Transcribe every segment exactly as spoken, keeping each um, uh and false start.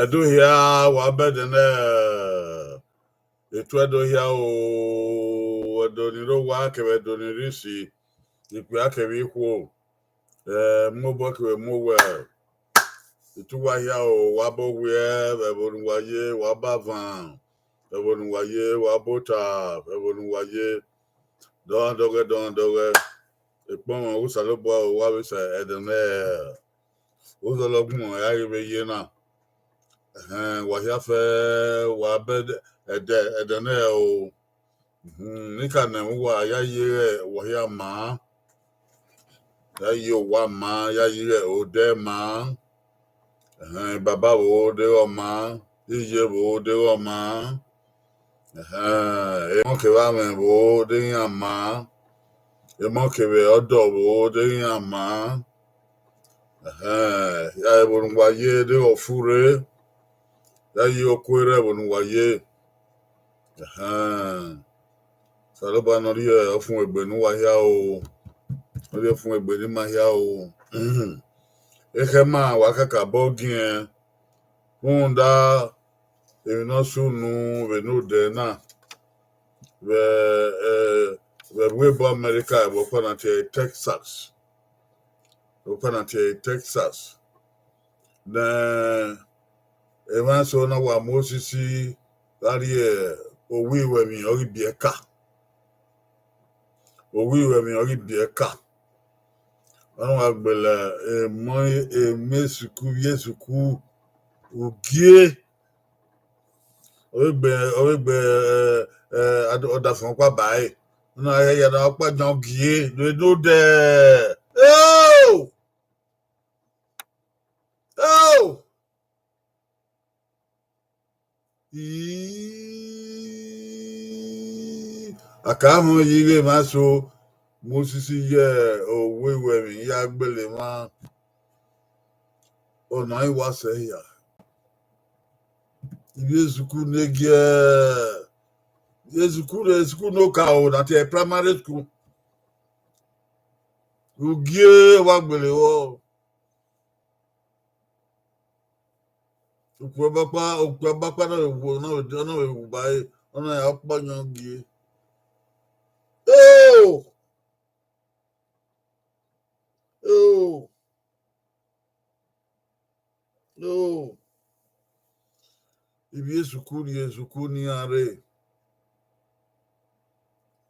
Ẹdo hia, wa bẹdẹ nẹ, etu Ẹdo hia o, Ẹdo ni rre owa kevbe Ẹdo ni rre isi, ikpia kevbe ikhuo, eh, mu obọ kevbe mu owẹ. Etu uwa hia o, wa bọ wiẹ vbe ẹvbo ne uwa ye, wa bọ avan vbe ẹvbo ne uwa ye, wa bọ ota vbe ẹvbo ne uwa ye. Dọgha dọghẹ, dọgha dọghẹ. Ekpọnmwẹ Osanobua o, wa vbe sẹ ẹdẹ nẹ, ozọlọgbọn ya ghi vbe ye na. Ẹhẹn, wa hia fẹ, wa bẹdẹ, ẹdẹ, ẹdẹ nẹ o. Mhm, ne I ka nẹ uwa, ya ye ighẹ uwa hia maa, ya ye owa maa, ya ye ighẹ odẹ maa. Ẹhẹn, baba vbe deghẹ ọ maa, iye vbe deghẹ ọ maa. Ẹhẹn, emọ kevbe amwẹ vbe deghẹ iran maa, emọ kevbe ọdọ vbe deghẹ iran maa. Ẹhẹn, ya ẹvbo ne uwa ye deghẹ ọ furre, ya ye okuo rre ẹvbo ne uwa ye. Ẹhẹn, Osanobua ne ọ rhie ọfumwegbe ne uwa hia o, ne ọ rhie ọfumwegbe ne ima hia o. Ekhẹ ma wa kakabọ giẹn, rhunmwuda emwi ne ọ sunu vbe ne odẹ na, vbe, eh, vbe ẹvbo ebo America, vbe ọkpa na tie Texas, vbe ọkpa na tie Texas. Ne emwa eso na wa mu osisi gha rrie owa iruẹmwi ọ ghi biẹ ka. Owa iruẹmwi ọ ghi biẹ ka. Ọna wa gbele emọ, emọ esuku, ivbi esuku, ugie. Ọ vbe gbe, ọ vbe gbe, eh, eh, ad-, ọdafẹn ọkpa ba ẹre. Ọna ya na ọkpa yan gie, do do dẹ. Eo! Eo! Ii, a ka họn yi ghe emwa eso, mu osisi ye owa iruẹmwi ya gbele emwa. Ọna i wa sẹ hia. Ivbi esuku ne giẹ, esuku, esuku ne oka o, na tie primary school. Ugie wa gbele vbọ. Okpia bakpa, okpia bakpa na vbe wu, na vbe, na vbe wu ba ẹre, ọna ya ọkpa yan gie. Eo! Eo! Eo! Ivbi esuku rrie esuku ne iran rre.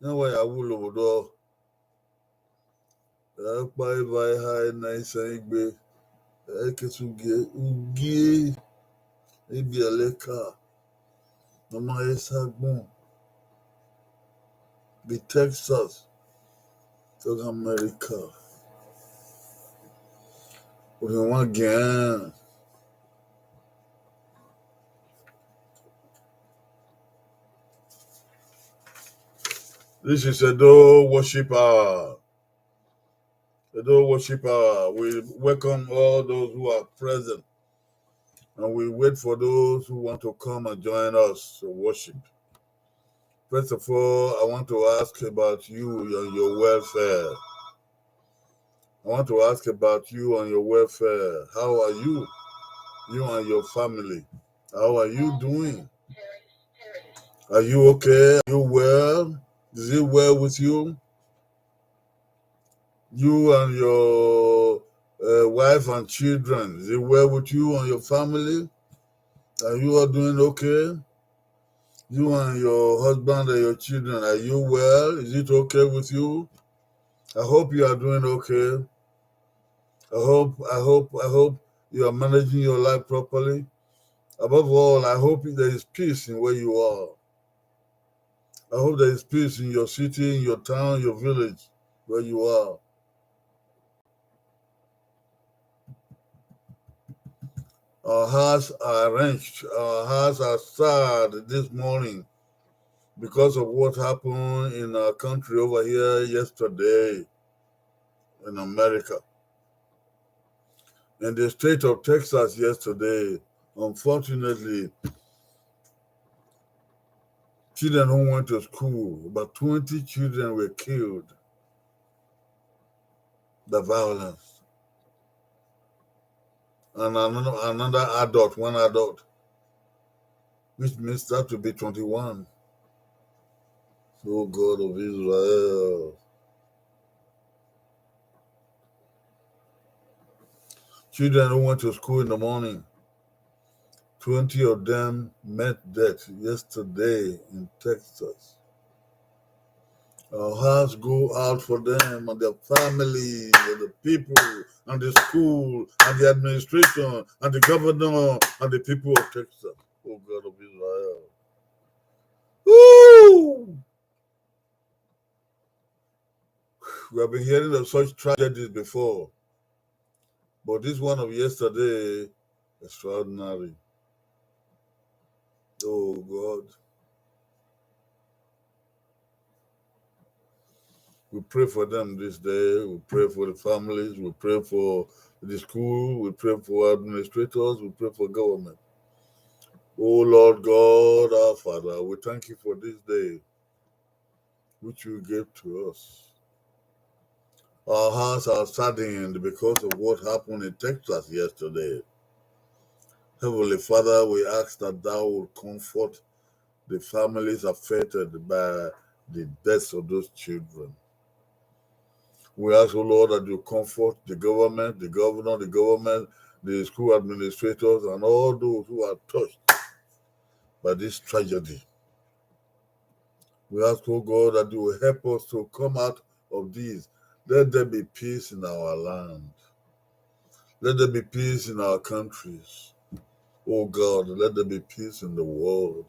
Iran wa ya wulo vbe odọ. Ẹ kpa eva eha na isẹn igbe. Ẹ ke su gie, ugie, ibiẹlẹ ka, ne ọ ma he sa agbọn. Vbe Texas, South America. Orhiọn ọmwa giẹn. This is Edo Worship Hour. Edo Worship Hour. We welcome all those who are present, and we wait for those who want to come and join us to worship. First of all, I want to ask about you and your welfare. I want to ask about you and your welfare. How are you? You and your family. How are you doing? Are you okay? Are you well? Is it well with you? You and your, uh, wife and children, is it well with you and your family? Are you all doing okay? You and your husband and your children, are you well? Is it okay with you? I hope you are doing okay. I hope, I hope, I hope you are managing your life properly. Above all, I hope there is peace in where you are. I hope there is peace in your city, in your town, your village, where you are. Our hearts are wrenched. Our hearts are sad this morning because of what happened in our country over here yesterday in America. In the state of Texas yesterday, unfortunately, children who went to school, about twenty children were killed by violence. and another, another adult, one adult, which means that to be twenty-one. O God of Israel. Children who went to school in the morning, twenty of them met death yesterday in Texas. Our hearts go out for them and their families and the people and the school and the administration and the governor and the people of Texas. O God of Israel. Woo! We have been hearing of such tragedies before, but this one of yesterday, extraordinary. Oh God. We pray for them this day. We pray for the families. We pray for the school. We pray for administrators. We pray for government. Oh Lord God, our Father, we thank you for this day which you gave to us. Our hearts are saddened because of what happened in Texas yesterday. Heavenly Father, we ask that thou will comfort the families affected by the deaths of those children. We ask, O Lord, that you comfort the government, the governor, the government, the school administrators, and all those who are touched by this tragedy. We ask, O God, that you will help us to come out of this. Let there be peace in our land. Let there be peace in our countries. Oh God, let there be peace in the world.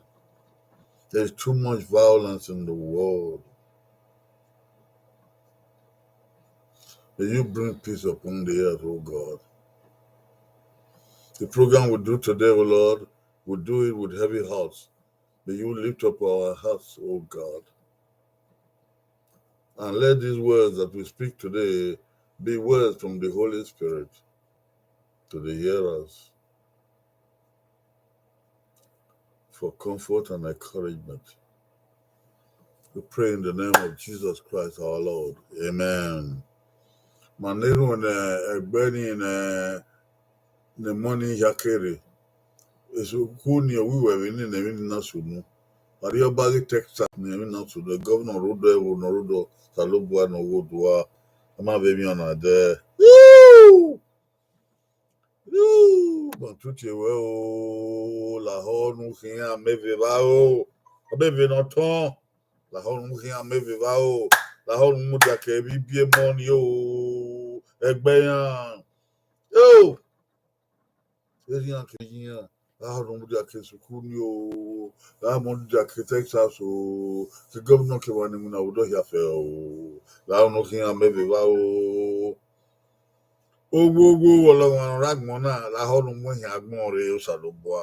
There's too much violence in the world. May you bring peace upon the earth, oh God. The program we do today, oh Lord, we do it with heavy hearts. May you lift up our hearts, oh God. And let these words that we speak today be words from the Holy Spirit to the hearers for comfort and encouragement. We pray in the name of Jesus Christ our Lord. Amen. Ma ne erhunmwu ne ẹgbẹe nii ne, ne emọ nii hia kere. Esu ku ni ọ wi wẹ vbe ni ne emwi ni na sunu. Arriọba ghi Texas ne emwi na sunu. Gọvnọ rhodọ, ẹvbo ne ọ rhodọ, Osanobua ne ọ ghe odua, a ma vbe emwi ọna dẹ. Woo! Woo! Ma tutie wẹ o, lahọ ne u khian mẹ vbe evba o, ọ mẹ vbe ne ọ tọn. Lahọ ne u khian mẹ vbe evba o, lahọ ne u mudia ke vbe ibiemọ ni o, ẹgbẹe iran. Yo! Erriọ iran ke yi iran, lahọ ne u mudia ke sukuru ni o, lahọ ne u mudia ke Texas o, ke gọvnọ ke emwa ni winna vbe odọ hia fẹ o, lahọ ne u khian mẹ vbe evba o. Owo, owo, ọlọmwa ne ọ rre agbọn na, lahọ ne u mu ehian agbọn rre Osanobua.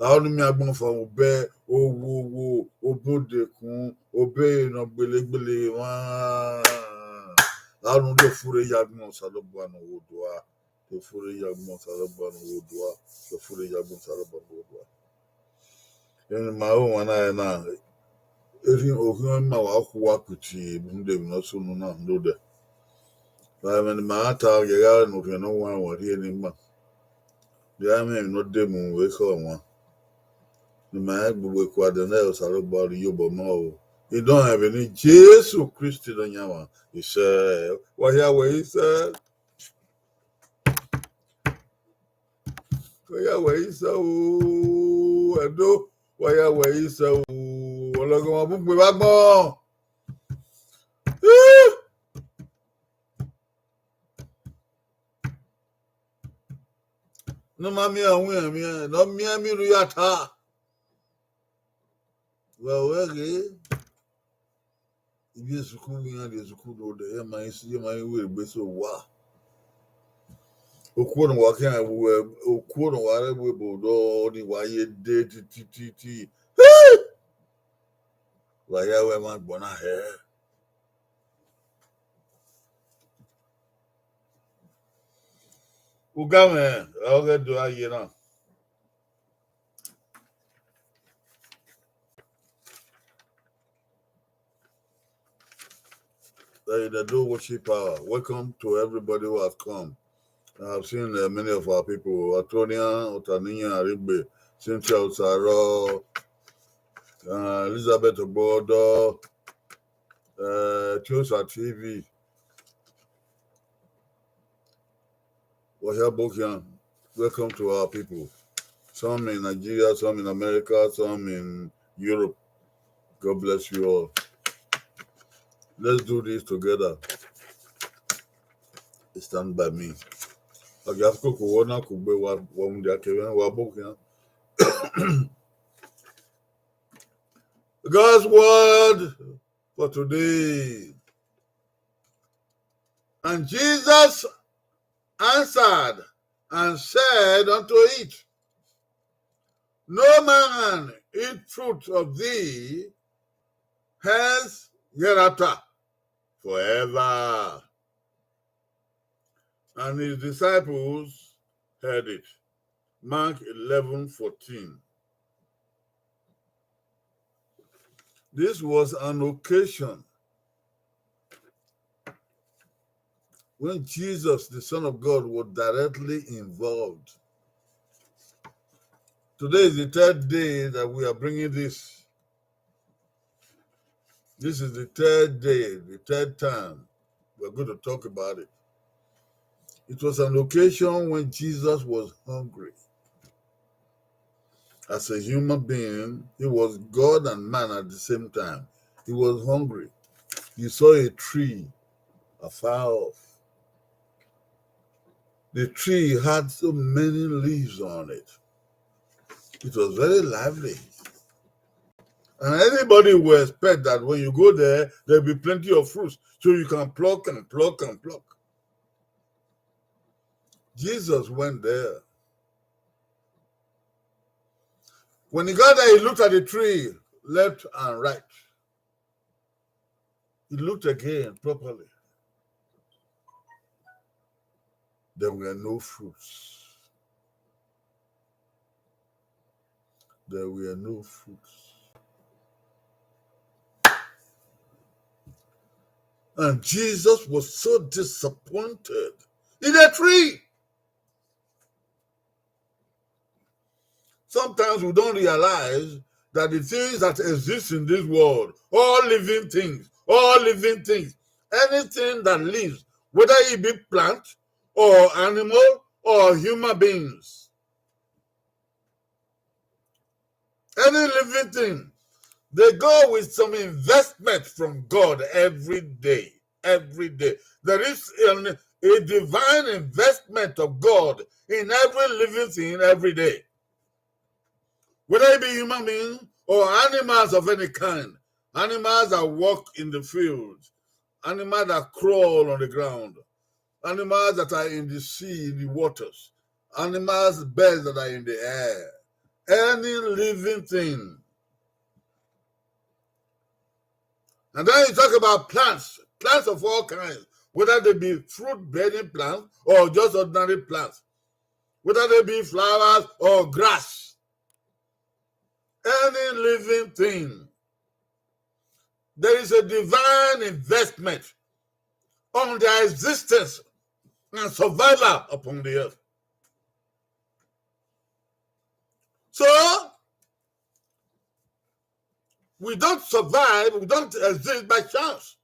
Lahọ ne u miẹn agbọn fo obẹ, owo, owo, obodekun, obọ ne ọ gbele gbele emwa. Lahọ ne u do furre ye agbọn Osanobua ne ọ ghe odua. Do furre ye agbọn Osanobua ne ọ ghe odua. Do furre ye agbọn Osanobua ne ọ ghe odua. Emwi ne ima ho wan na ẹre na, erhunmwu okhian ima wa khu uwa kuti rhunmwuda emwi ne ọ sunu na rhunmwuda odẹ. Wa ẹmwẹ ne ima ra ta, ọ gha ne orhiọn ne ọ wan wan rhie ne ima. Gha mwẹ emwi ne ọ demu vbe ekhọe wan. Ne ima rẹn gbogbo ekuadẹ ne Osanobua rhie iyobọ ma o. Idọnrẹn vbe eni Jesu Kristi Nọyaẹnmwa, isẹ, wa hia wẹ isẹ. Wa ya wẹ isẹ o, Ẹdo, wa ya wẹ isẹ o, ọlọghọmwa bun gbe vbe agbọn. Ne ọ ma miẹn ọwẹn ẹmwẹ, ne ọ miẹn emwi ne u ya ta. Wẹ wẹ ghe, ivbi esuku iran rrie esuku ne odẹ, iran ma i si, iran ma i ru egbe so owa. Okuo ne uwa khian ru, okuo ne uwa rre ru ebo odọ ni wa ye de titititi. Wa ya wẹ emwa agbọn na hẹ. Ugamwẹ, ọ ghẹ do a ye na. Hey, the do worship hour. Welcome to everybody who has come. I've seen uh, many of our people, Antonia Otaniyan Arigbe, Cynthia Osaro, uh, Elizabeth Ogbodo, uh, Chosa T V. Wahia Bokian, welcome to our people. Some in Nigeria, some in America, some in Europe. God bless you all. Let's do this together. Stand by me. Ọgua koko wọ na kugbe wa wa mu dia kevbe wa Bokian. God's word for today. And Jesus answered and said unto it, No man eat fruit of thee hence hereafter forever. And his disciples heard it. Mark eleven fourteen. This was an occasion when Jesus, the Son of God, was directly involved. Today is the third day that we are bringing this. This is the third day, the third time we're going to talk about it. It was an occasion when Jesus was hungry. As a human being, he was God and man at the same time. He was hungry. He saw a tree afar off. The tree had so many leaves on it. It was very lively. And anybody will expect that when you go there, there'll be plenty of fruits. So you can pluck and pluck and pluck. Jesus went there. When he got there, he looked at the tree, left and right. He looked again properly. There were no fruits. There were no fruits. And Jesus was so disappointed in a tree. Sometimes we don't realize that the things that exist in this world, all living things, all living things, anything that lives, whether it be plant or animal or human beings, any living thing, they go with some investment from God every day. Every day. There is an, a divine investment of God in every living thing every day. Whether it be human being or animals of any kind, animals that walk in the field, animals that crawl on the ground, animals that are in the sea, in the waters, animals, birds that are in the air, any living thing. And then you talk about plants, plants of all kinds, whether they be fruit bearing plants or just ordinary plants, whether they be flowers or grass, any living thing. There is a divine investment on their existence and survival upon the earth. So, we don't survive, we don't exist by chance.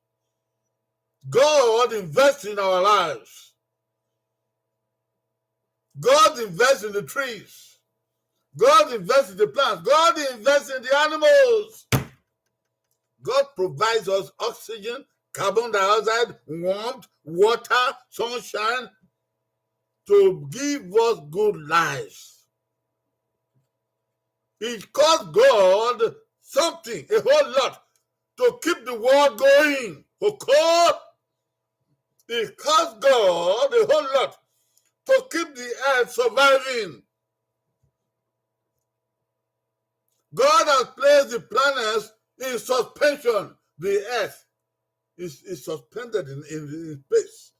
God invests in our lives. God invests in the trees. God invests in the plants. God invests in the animals. God provides us oxygen, carbon dioxide, warmth, water, sunshine to give us good lives. It cost God something, a whole lot, to keep the world going. It cost God a whole lot to keep the earth surviving. God has placed the planets in suspension. The earth is, is suspended in, in, in space.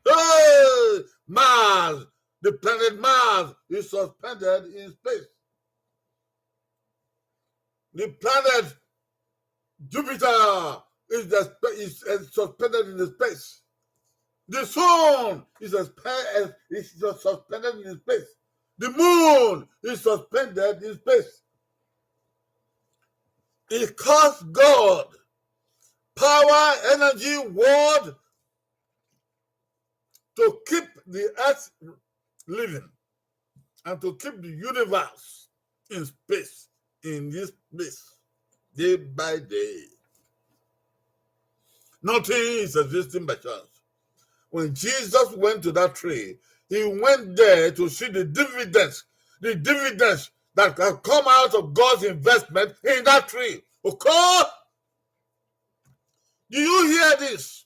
Hey, Mars, the planet Mars is suspended in space. The planet Jupiter is, the, is, is suspended in the space. The sun is, suspe- is suspended in space. The moon is suspended in space. It costs God power, energy, word to keep the earth living and to keep the universe in space, in this space, day by day. Nothing is existing by chance. When Jesus went to that tree, he went there to see the dividends, the dividends that have come out of God's investment in that tree. Okay? Do you hear this?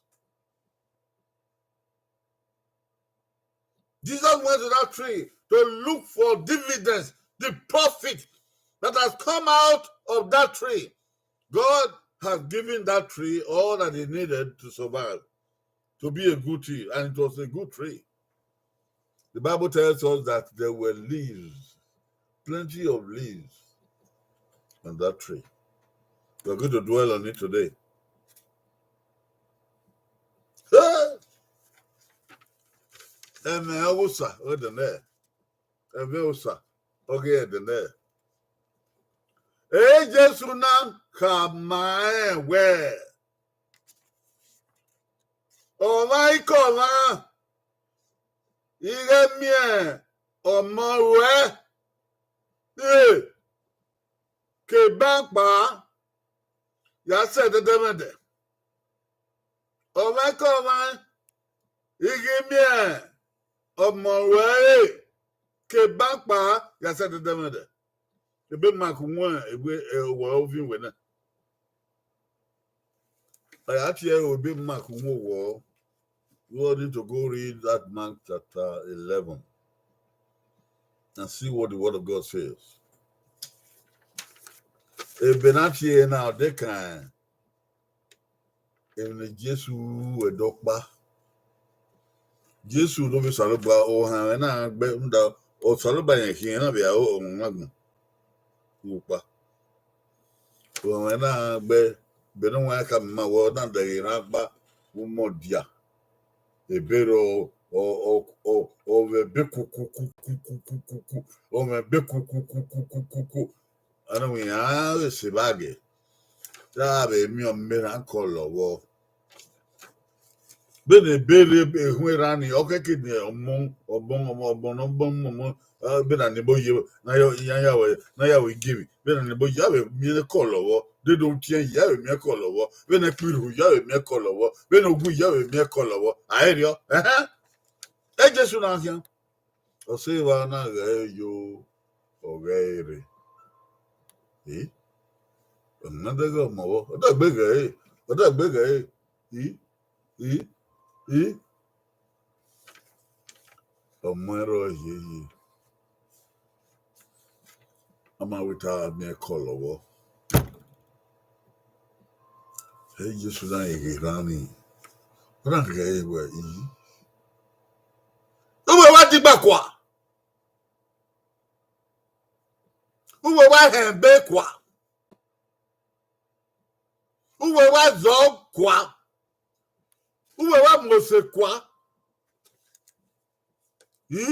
Jesus went to that tree to look for dividends, the profit that has come out of that tree. God has given that tree all that it needed to survive, to be a good tree, and it was a good tree. The Bible tells us that there were leaves, plenty of leaves on that tree. We're going to dwell on it today. Ẹmwẹ Osa, wẹ dẹ nẹ. Ẹmwẹ Osa, ọ ghi ẹdẹ nẹ. E Jesu na khama rẹn wẹẹ, ọmwa ikọmwa, I ghẹ miẹn ọmọ ruẹ, e, ke eban kpao ya sẹ ẹdẹdẹmwẹdẹ. Ọmwa ikọmwa, I ghi miẹn ọmọ ruẹ ẹre, ke eban kpao ya sẹ ẹdẹdẹmwẹdẹ. Ebe Mark wọn, ebe, eh, owẹ ovbi wẹ na. A ya tie ẹre ebe Mark wọn owọ. You all need to go read that Mark chapter eleven and see what the word of God says. Ebe na tie na ọ de kan emwi ne Jesu ẹdẹ ọkpa. Jesu ne ovbi Osanobua, ohanmwẹ na gbe, rhunmwuda Osanobua rẹn khian na vbe aro ọmwa agbọn vbe ukpa. Ohanmwẹ na gbe, ebe ne ọ wa ka ma wẹ, ọ na dẹghe erhan gba vbe umọ dia. Ebe rọ, ọ, ọ, ọ, ọ mwẹ ebe kukukukukukuku, ọ mwẹ ebe kukukukukuku. Ana wẹ iran vbe sẹ evba ghe, ra vbe miẹn ọmọ erhan kọlọ vbọ. Vbene ebe rre ehun erhan ni, ọ kẹke ne ọmọ, ọmọ, ọmọ, ọmọ, ọmọ, ọmọ, ọmọ, eh, vbene a ni ebo ye, na ya, ya, ya wẹ, na ya wẹ igeri, vbene a ni ebo ye, a vbe miẹn kọlọ vbọ, dede otiẹn ye, a vbe miẹn kọlọ vbọ, vbene ẹkpirhu ye, a vbe miẹn kọlọ vbọ, vbene ogu ye, a vbe miẹn kọlọ vbọ, a i rriọ, ẹhẹn, e Jesu na khian. Ọ sẹ evba na ghẹ yo, ọ ghẹ rre. Eh? Ọ na dẹghe ọmọ vbọ, ọ dagbe ghẹ re, ọ dagbe ghẹ re. I, i, i. Ọmọ ẹre ọ yeye. A ma wẹ te a miẹn kọlọ vbọ. E Jesu na ghe erhan ni, ọ na ghẹ re wẹ, i. Uwẹ wa digba kua. Uwẹ wa hẹn ebe kua. Uwẹ wa zọ kua. Uwẹ wa mose kua. I?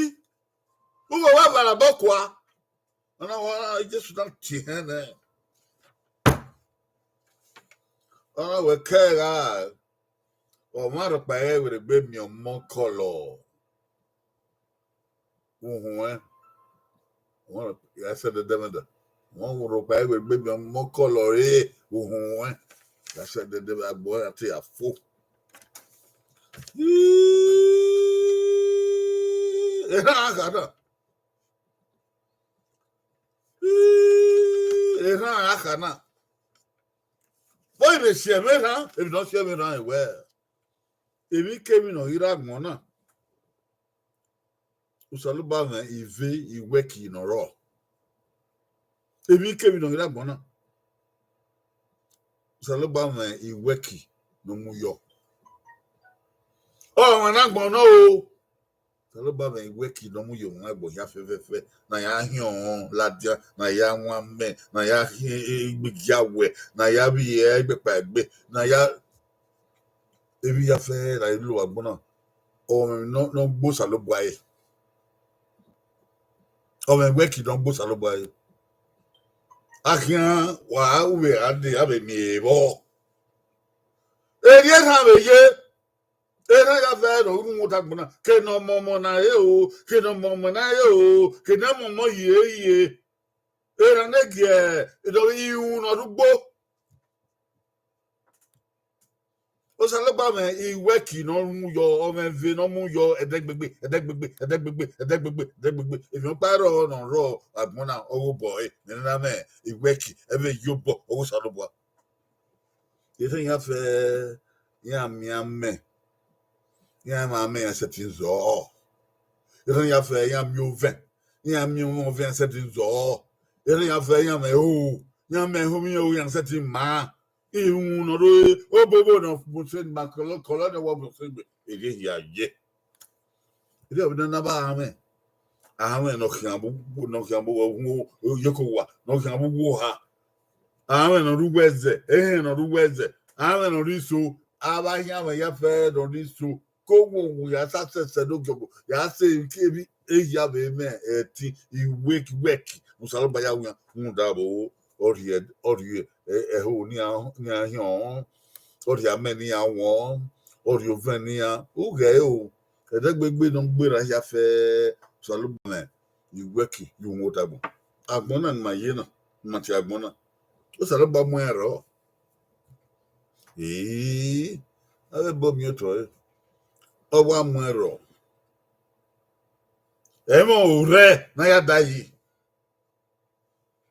Uwẹ wa varabọ kua. Ọna wa Jesu na tie hẹn nẹ. Ọna wẹ kẹ gha, ọmwa rhọkpa i ghẹ werriegbe miẹn ọmọ kọlọ. Uhunmwu ẹn. Ọmwa rhọkpa i ghẹ sẹ ẹdẹdẹmwẹdẹ. Ọmwa rhọkpa i ghẹ werriegbe miẹn ọmọ kọlọ re uhunmwu ẹn. Ya sẹ ẹdẹdẹmwẹdẹ, agbọn ẹn ya te ya fo. Ii, erhan a kha na. Ii, erhan a kha na. Vbọ i vbe si ẹmwẹ erhan, emwi ne ọ si ẹmwẹ erhan wẹ, emwikemwi ne ọ ghi rre agbọn na, Osanobua mwẹ ive iwẹki ne ọ rrọọ. Emwikemwi ne ọ ghi rre agbọn na, Osanobua mwẹ iwẹki ne ọ mu yọ. Ọ mwẹ ne agbọn na o. Osanobua mwẹ iwẹki ne ọ mu yọ mwẹ agbọn hia fẹfẹfẹ, ne a ya hiọn ladian, ne a ya wan amẹ, ne a ya khian igbe gia wẹ, ne a ya vbiẹ igbekpa egbe, ne a ya, emwi hia fẹẹrẹ ne a i lo vbe agbọn na. Ọmwẹ ne ọ, ne ọ gbe Osanobua ẹre. Ọmwẹ iwẹki ne ọ gbe Osanobua ẹre. A khian wa ru vbe a dee, a vbe miẹn vbọ. Erriọ erhan vbe ye, erhan ya vẹ ne ọ ru uhunmwu agbọn na, ke ne ọ mọ ọmọ na re o, ke ne ọ mọ ọmọ na re o, ke ne ọ mọ ọmọ hie hie. Erhan ne gie, ne ọ rre iwinna ne ọ rre ugbo. Osanobua mwẹ iwẹki ne ọ mu yọ, ọmwẹ ẹve ne ọ mu yọ, ẹdẹgbegbe, ẹdẹgbegbe, ẹdẹgbegbe, ẹdẹgbegbe, ẹdẹgbegbe. Emwi ọkpa rrọọ ne ọ rrọọ agbọn na, ọ ghe obọ ẹre, ne na mwẹ iwẹki, ẹ vbe ye obọ, ọ ghe Osanobua. Erhan ya fẹ, iran miẹn amẹ, iran ma amẹ, iran sẹtin zọ. Erhan ya fẹ, iran miẹn ovẹn, iran miẹn ovẹn, iran sẹtin zọ. Erhan ya fẹ, iran mwẹ ho, iran mwẹ ho, iran ho, iran sẹtin maa. Iwinna ne ọ rre obobo ne ọ mu sẹ ma kọlọ, kọlọ ne ọ wa mu sẹ egbe, erriọ hia ye. Erriọ vbe ne a na ba amwẹ, amwẹ ne ọ khian bu, ne ọ khian bu yeke owa, ne ọ khian bu uwu oha. Amwẹ ne ọ rre uwu ẹzẹ, ehẹn ne ọ rre uwu ẹzẹ, amwẹ ne ọ rre iso, avbe ahianmwẹ ya fẹ ne ọ rre iso, ke owowo ya sa sẹsẹ ne ogiọgbọ, ya sẹ emwi kemwi ehia vbe mwẹ ẹtin iwẹki iwẹki ne Osanobua ya wian rhunmwuda vbe ọ rhie, ọ rhie ẹho ne iran, ne iran hiọn, ọ rhie amẹ ne iran wọn, ọ rhie ovẹn ne iran, u ghẹ o. Ẹdẹgbegbe ne ọ gberra hia fẹ, Osanobua mwẹ iwẹki ye uhunmwu agbọn. Agbọn na ne ima ye na, ne ima tie agbọn na, Osanobua mu ẹn rrọọ. Ee, avbe ebo miẹn otọ ẹre, ọ wa mu ẹn rrọọ. Ẹmwẹ orẹ ne a ya da yi.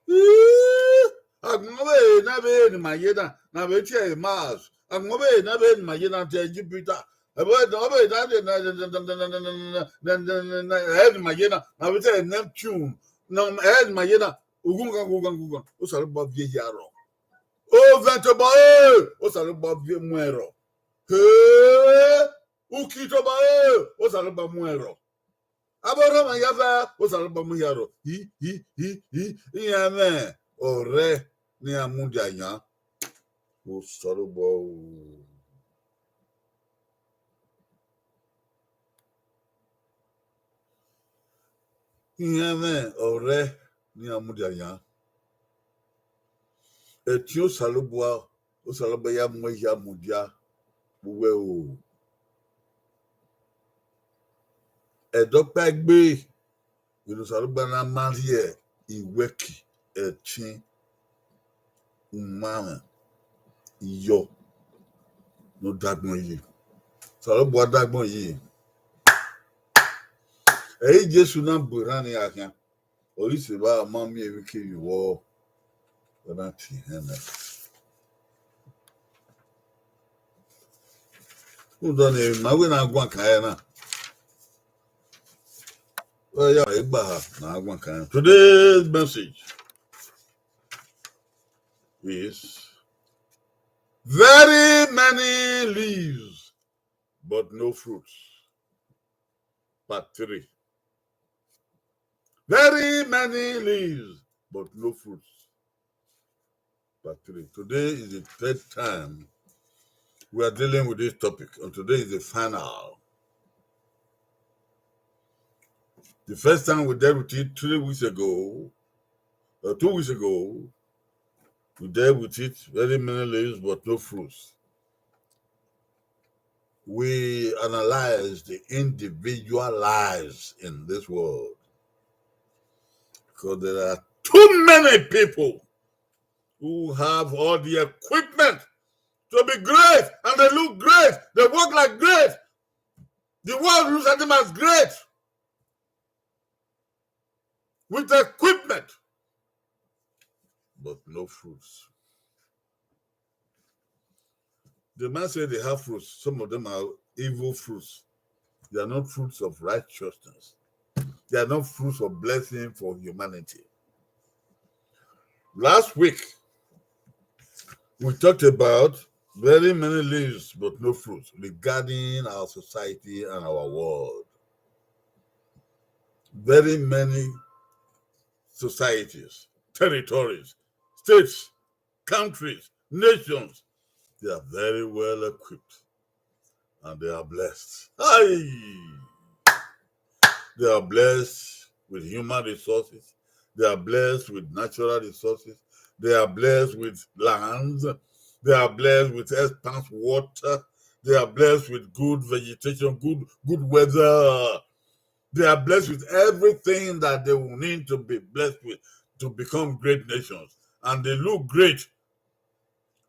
Ii, agbọn vbe ne a vbe ne ima ye na, ne a vbe tie Mars. Agbọn vbe ne a vbe ne ima ye na, tie Jupiter. Ẹvbo ne ọ vbe na, ne ima ye na, ne a vbe tie Neptune. Ne ẹ ne ima ye na, ughughan, ughughan, ughughan. Osanobua viẹ hia rrọọ. Ovẹn tobọ ẹre, Osanobua viẹ mu ẹn rrọọ. He, uki tobọ ẹre, Osanobua mu ẹn rrọọ. Avbe orhọmwa ya fẹ, Osanobua mu hia rrọọ. Hi, hi, hi, hi, iran mwẹ ọrẹ ne iran mudia yan. Osanobua o. Iran mwẹ ọrẹ ne iran mudia yan. Ẹtin Osanobua, Osanobua ya mu ehia mudia vbe uwẹ o. Ẹdẹ ọkpa egbe, vbene Osanobua na ma rhie iwẹki, ẹtin, umamwẹ, iyọ ne ọ dagbọn yi. Osanobua dagbọn yi. Ẹ i re Jesu na bu erhan ni gha khian. Ọre isẹ vbe a ma miẹn emwi kevbe vbọ, ọ na tie ihẹn nẹ. Rhunmwuda ne emwi ma wẹ ne a guan kan ẹre na, ọ ya egbe ha ne a guan kan ẹre. Today's message is very many leaves, but no fruits. Part three. Very many leaves, but no fruits. Part three. Today is the third time we are dealing with this topic, and today is the final. The first time we dealt with it three weeks ago, or two weeks ago, we dealt with it, very many leaves, but no fruits. We analyze the individual lives in this world. Because there are too many people who have all the equipment to be great, and they look great, they walk like great. The world looks at them as great with equipment, but no fruits. The man said they have fruits. Some of them are evil fruits. They are not fruits of righteousness. They are not fruits of blessing for humanity. Last week, we talked about very many leaves but no fruits regarding our society and our world. Very many societies, territories, states, countries, nations, they are very well equipped. And they are blessed. Hey! They are blessed with human resources. They are blessed with natural resources. They are blessed with lands. They are blessed with expanse water. They are blessed with good vegetation, good, good weather. They are blessed with everything that they will need to be blessed with to become great nations. And they look great.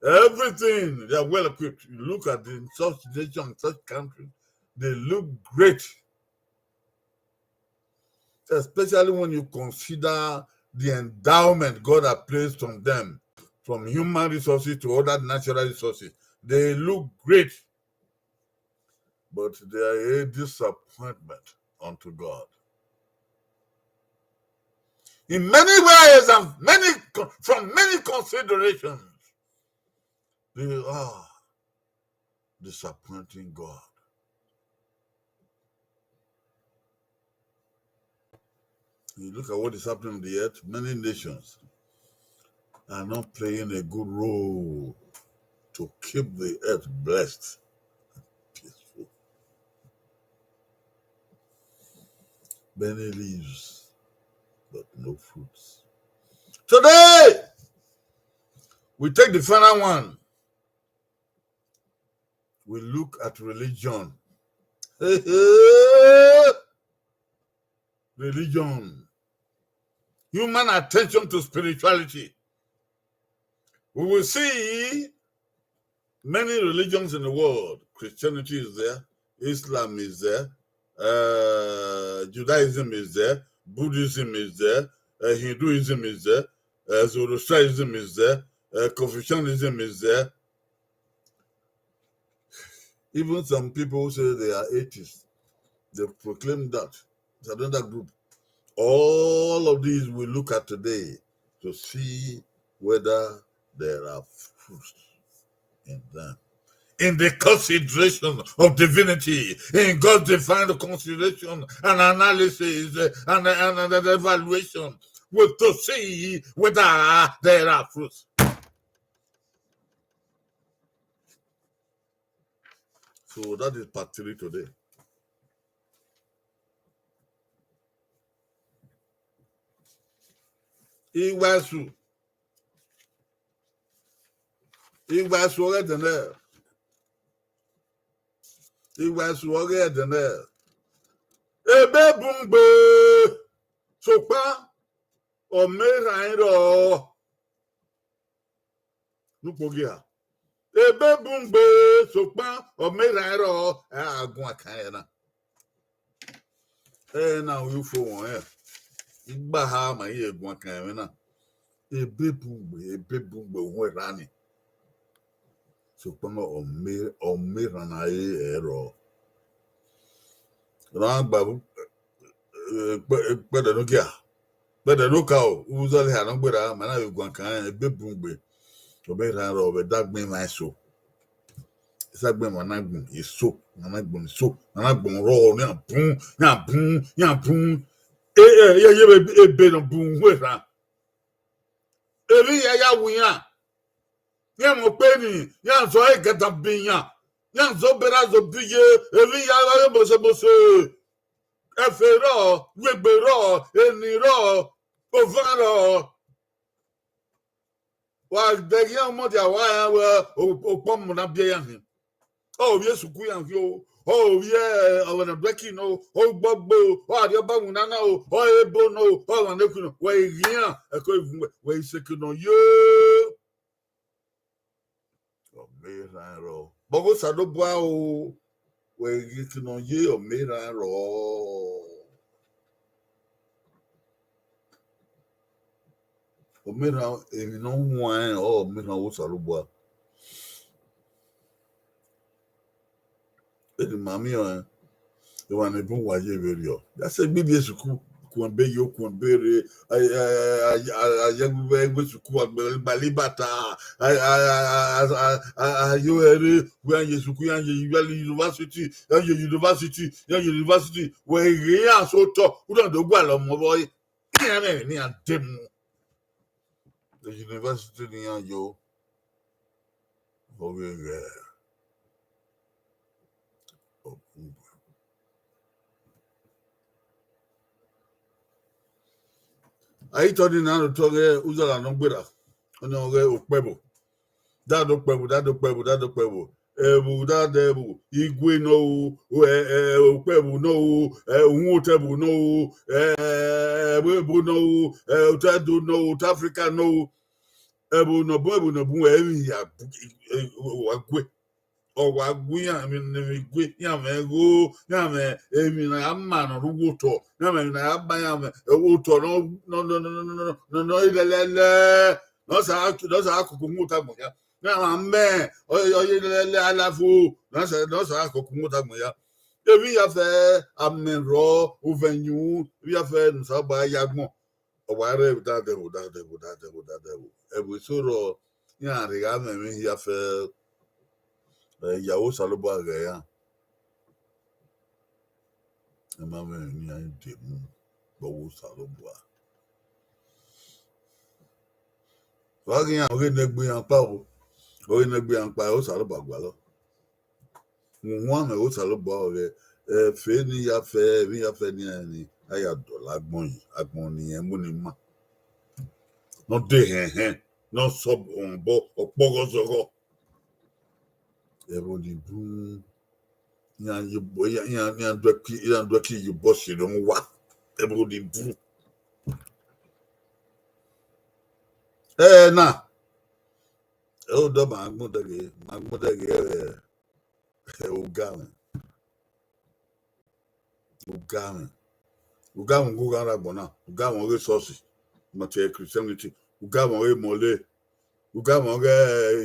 Everything, they are well equipped. You look at the such nation, such country, they look great. Especially when you consider the endowment God has placed on them, from human resources to other natural resources. They look great, but they are a disappointment unto God. In many ways and many con-, from many considerations, they are disappointing God. You look at what is happening on the earth, many nations are not playing a good role to keep the earth blessed and peaceful. Many leaves, but no fruits. Today, we take the final one. We look at religion. Religion. Human attention to spirituality. We will see many religions in the world. Christianity is there, Islam is there, uh, Judaism is there, Buddhism is there, uh, Hinduism is there, uh, Zoroastrianism is there, uh, Confucianism is there. Even some people who say they are atheists, they proclaim that. It's another group. All of these we look at today to see whether there are fruits in them. In the consideration of divinity, in God's divine consideration and analysis, uh, and, and, and evaluation, we to see whether there are fruits. So that is part three today. Iwasu. Iwasu ọghe ẹdẹnẹ. Iwasu ọghe ẹdẹnẹ. Ebe bun gbe. Sokpan, ọ ma erhan rrọọ. Ne ukpogiẹ. Ebe bun gbe, sokpan, ọ ma erhan rrọọ, a guan kan ẹre na. Ẹre na u fo wọn rẹn. Igbaha ma i ye guan kan ẹmwẹ na. Ebe bun gbe, ebe bun gbe, uhunmwu erha ni. Sokpan ọ ma, ọ ma erhan na re ẹre rrọọ. Ra gba vbe, eh, kpẹ-, kpẹdẹ ne u gia. Kpẹdẹ ne u ka o, u zẹ lẹ eha ne ọ gberra, ma na vbe guan kan rẹn, ebe bun gbe. Ọ ma erhan rrọọ vbe ẹdẹ agbọn emwa eso. Ẹdẹ agbọn emwa na gbọn eso, emwa na gbọn eso, emwa na gbọn rrọọ, iran bun, iran bun, iran bun. E, e, e, e, ebe ne ọ bun uhunmwu erhan. Emwi hia ya wu iran. Iran mu okpe ni, iran zọ ẹre gada bọ iran. Iran zọ obọ erha zọ obọ iye, emwi hia gha ye bose bose. Ẹfe rrọọ, uegbe rrọọ, eni rrọọ, ovan rrọọ. Wa dẹghe iran ọmọdia, wa rẹn wẹẹ o-, okpọmọ na biẹ iran hin. Ọ vbiẹ esuku iran khin o, ọ vbiẹ ọvbọna duẹki nọ o, ọ gbọgbe o, ọ arriọba winna na o, ọ ebo nọ o, ọ mwa nekhui nọ, wẹ i ghi iran, ẹko evun wẹ, wẹ i seke nọ ye. Ọ ma erhan rrọọ. Bọghe Osanobua o, wẹ i ghi seke nọ ye, ọ ma erhan rrọọ. Ọ ma erhan emwi ne ọ huanrẹn, ọ ma erhan ọghe Osanobua. Eni ma miẹn ọnrẹn, emwa ne bun uwa ye vberriọ. Ya sẹ gbe ivbi esuku, kuẹn ebe yo, kuẹn ebe rre, a, a, a, a, a, a, ya vbe ẹgbẹ esuku, a gbe gba libata, a, a, a, a, a, a, a, yo ẹre, wẹ iran ye esuku, iran ye university, iran ye university, iran ye university, wẹ i ghe iran sẹ otọ, u na do gualọ mu ọvbọ ẹre. Iran mwẹ emwi ne iran de mu. University ne iran yo, ọ vbe ghẹ. A i tọ nii na ne otọ ghẹ uzara ne ọ gberra, ọnii ọghe okpẹvbo. Dada okpẹvbo, dada okpẹvbo, dada okpẹvbo. Ẹvbo, dada ẹvbo, igwe nọ ru, ẹ, ẹ, okpẹvbo nọ ru, ẹ, uhunmwu otọ ẹvbo nọ ru, ẹ, ẹvbo ebo nọ ru, ẹ, otọ Ẹdo nọ ru, otọ Africa nọ ru. Ẹvbo nọ bun, ẹvbo nọ bun, ẹ i vbe ya gu-, ẹ, wa gue. Ọ wa gu iran emwi ne emwi gue, iran mwẹ igho, iran mwẹ emwi ne a ya ma ne ọ rre uwu otọ, iran mwẹ emwi ne a ya ma, iran mwẹ otọ ne ọ, ne ọ, ne ọ, ne ọ, ne ọ, ne ọ, ne ọ lẹlẹlẹ, ne ọ sa, ne ọ sa koko uhunmwu otọ agbọn hia. Iran mwẹ amẹ, ọ, ọ ye lẹlẹlẹ alafo, ne ọ sa, ne ọ sa koko uhunmwu otọ agbọn hia. Emwi hia fẹ, amẹ rrọọ, uvẹn yu, emwi hia fẹ ne Osanobua ya agbọn. Ọ wa rre dada ẹvbo, dada ẹvbo, dada ẹvbo, dada ẹvbo. Ẹvbo eso rrọọ, iran rhe gha mwẹ emwi hia fẹ, ẹ, ya ọghe Osanobua ghẹ iran. Ẹ ma mwẹ emwi ne iran de mu vbe ọghe Osanobua. Wa ghi iran ọghe ne gbe iran kpa o, ọghe ne gbe iran kpa, Osanobua gualọ. Uhunmwu amẹ ọghe Osanobua ọghe, ẹ, fe ne I ya fẹ, emwi I ya fẹ ne iran ni, a ya dọlọ agbọn yi, agbọn ne irẹn mu ni ma. Ne ọ de hẹnhẹn, ne ọ sẹ obọ, ọkpọghọ zọghọ. Ẹvbo ni bun, iran ye obọ, iran, iran, iran do ẹki, iran do ẹki ye obọ sẹ ne ọ wa. Ẹvbo ni bun. Ẹ na, ẹ, odọ ma gbọn dẹghe, ma gbọn dẹghe, ẹ, Ugamwẹ. Ugamwẹ. Ugamwẹ ughughan rre agbọn na. Ugamwẹ ọghe esọsi, ma tie Christianity. Ugamwẹ ọghe mọlẹ. Ugamwẹ ọghe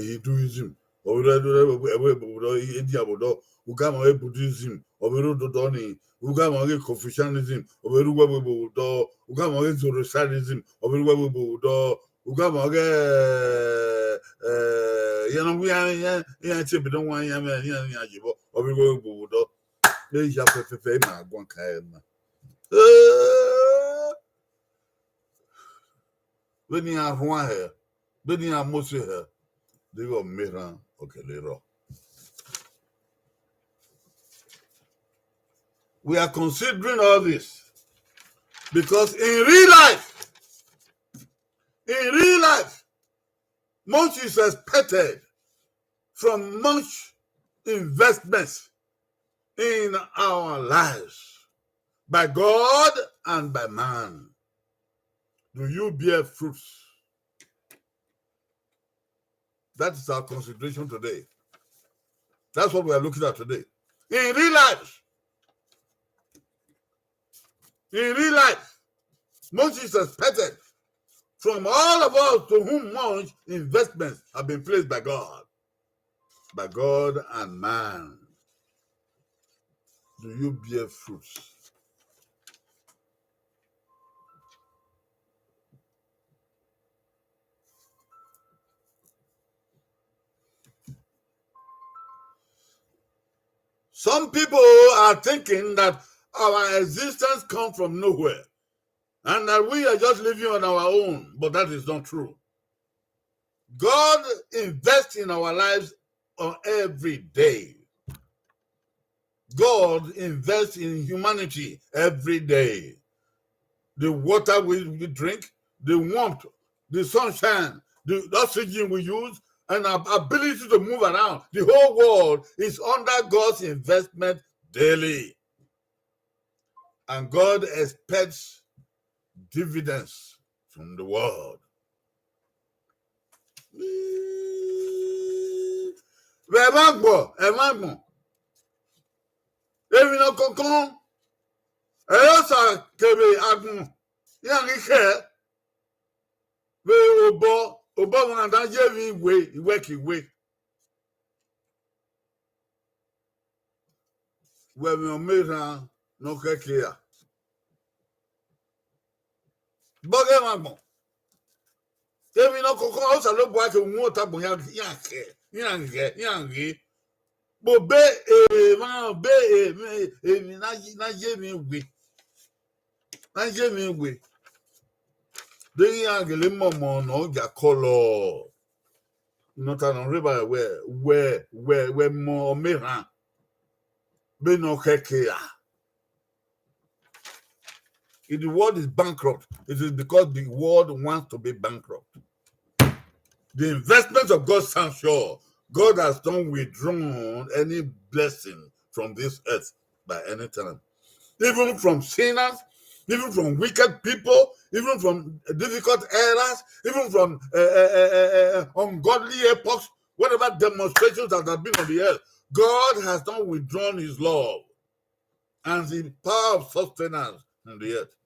Hinduism. Ọ vbe rre, rre, rre, rre, rre, rre, India vbe odọ. Ugamwẹ ọghe Buddhism. Ọ vbe rre ododọ ni. Ugamwẹ ọghe Confucianism. Ọ vbe rre uwẹ vbe odọ. Ugamwẹ ọghe Zoroastrianism. Ọ vbe rre uwẹ vbe odọ. Ugamwẹ ọghe, ẹ, iran ne ọ wu iran, iran, iran tie ebe ne ọ wan iran mwẹ, iran, iran ye vbọ. Ọ vbe rre uwẹ vbe odọ. Eya fẹfẹfẹ, ima guan ka ẹre na. Eh, vbene iran rhuan hẹ, vbene iran mose hẹ, deghẹ ọ ma erhan, ọ kele rrọọ. We are considering all this because in real life, in real life, much is expected from much investments in our lives by God and by man. Do you bear fruits? That is our consideration today. That's what we are looking at today. In real life, in real life, much is expected from all of us to whom much investments have been placed by God, by God and man. Do you bear fruits? Some people are thinking that our existence comes from nowhere and that we are just living on our own, but that is not true. God invests in our lives on every day. God invests in humanity every day. The water we, we drink, the warmth, the sunshine, the oxygen we use, and our ability to move around. The whole world is under God's investment daily. And God expects dividends from the world. Vbe ẹmwẹ agbọn, ẹmwẹ agbọn. Emwi nọ kọnkọn, ẹ i re Osa kevbe agbọn, iran ghi khẹ vbe obọ, obọ ọmwa na da ye emwi iwe, iwẹ ke iwe. Wẹ mwẹ ọmọ erhan ne ọ khẹke ra? Bọghe ẹmwẹ agbọn. Emwi nọ kọkọ, Osanobua ke wu otọ agbọn iran, iran khẹ, iran ghẹ, iran ghe. Kpo be emwa, be emwi, emwi na ye, na ye emwi we. Na ye emwi we. Deghẹ iran gele mọmọ ne ọ ya kọlọ. Ne ọ ta nọ rre evbare wẹ, wẹ, wẹ, wẹ mọ ọmọ erhan. Vbene ọ khẹke ra. If the world is bankrupt, it is because the world wants to be bankrupt. The investment of God's sanctuary, God has not withdrawn any blessing from this earth by any time. Even from sinners, even from wicked people, even from difficult errors, even from uh, uh, uh, uh, ungodly epochs, whatever demonstrations that have been on the earth, God has not withdrawn his love and his power of sustenance on the earth.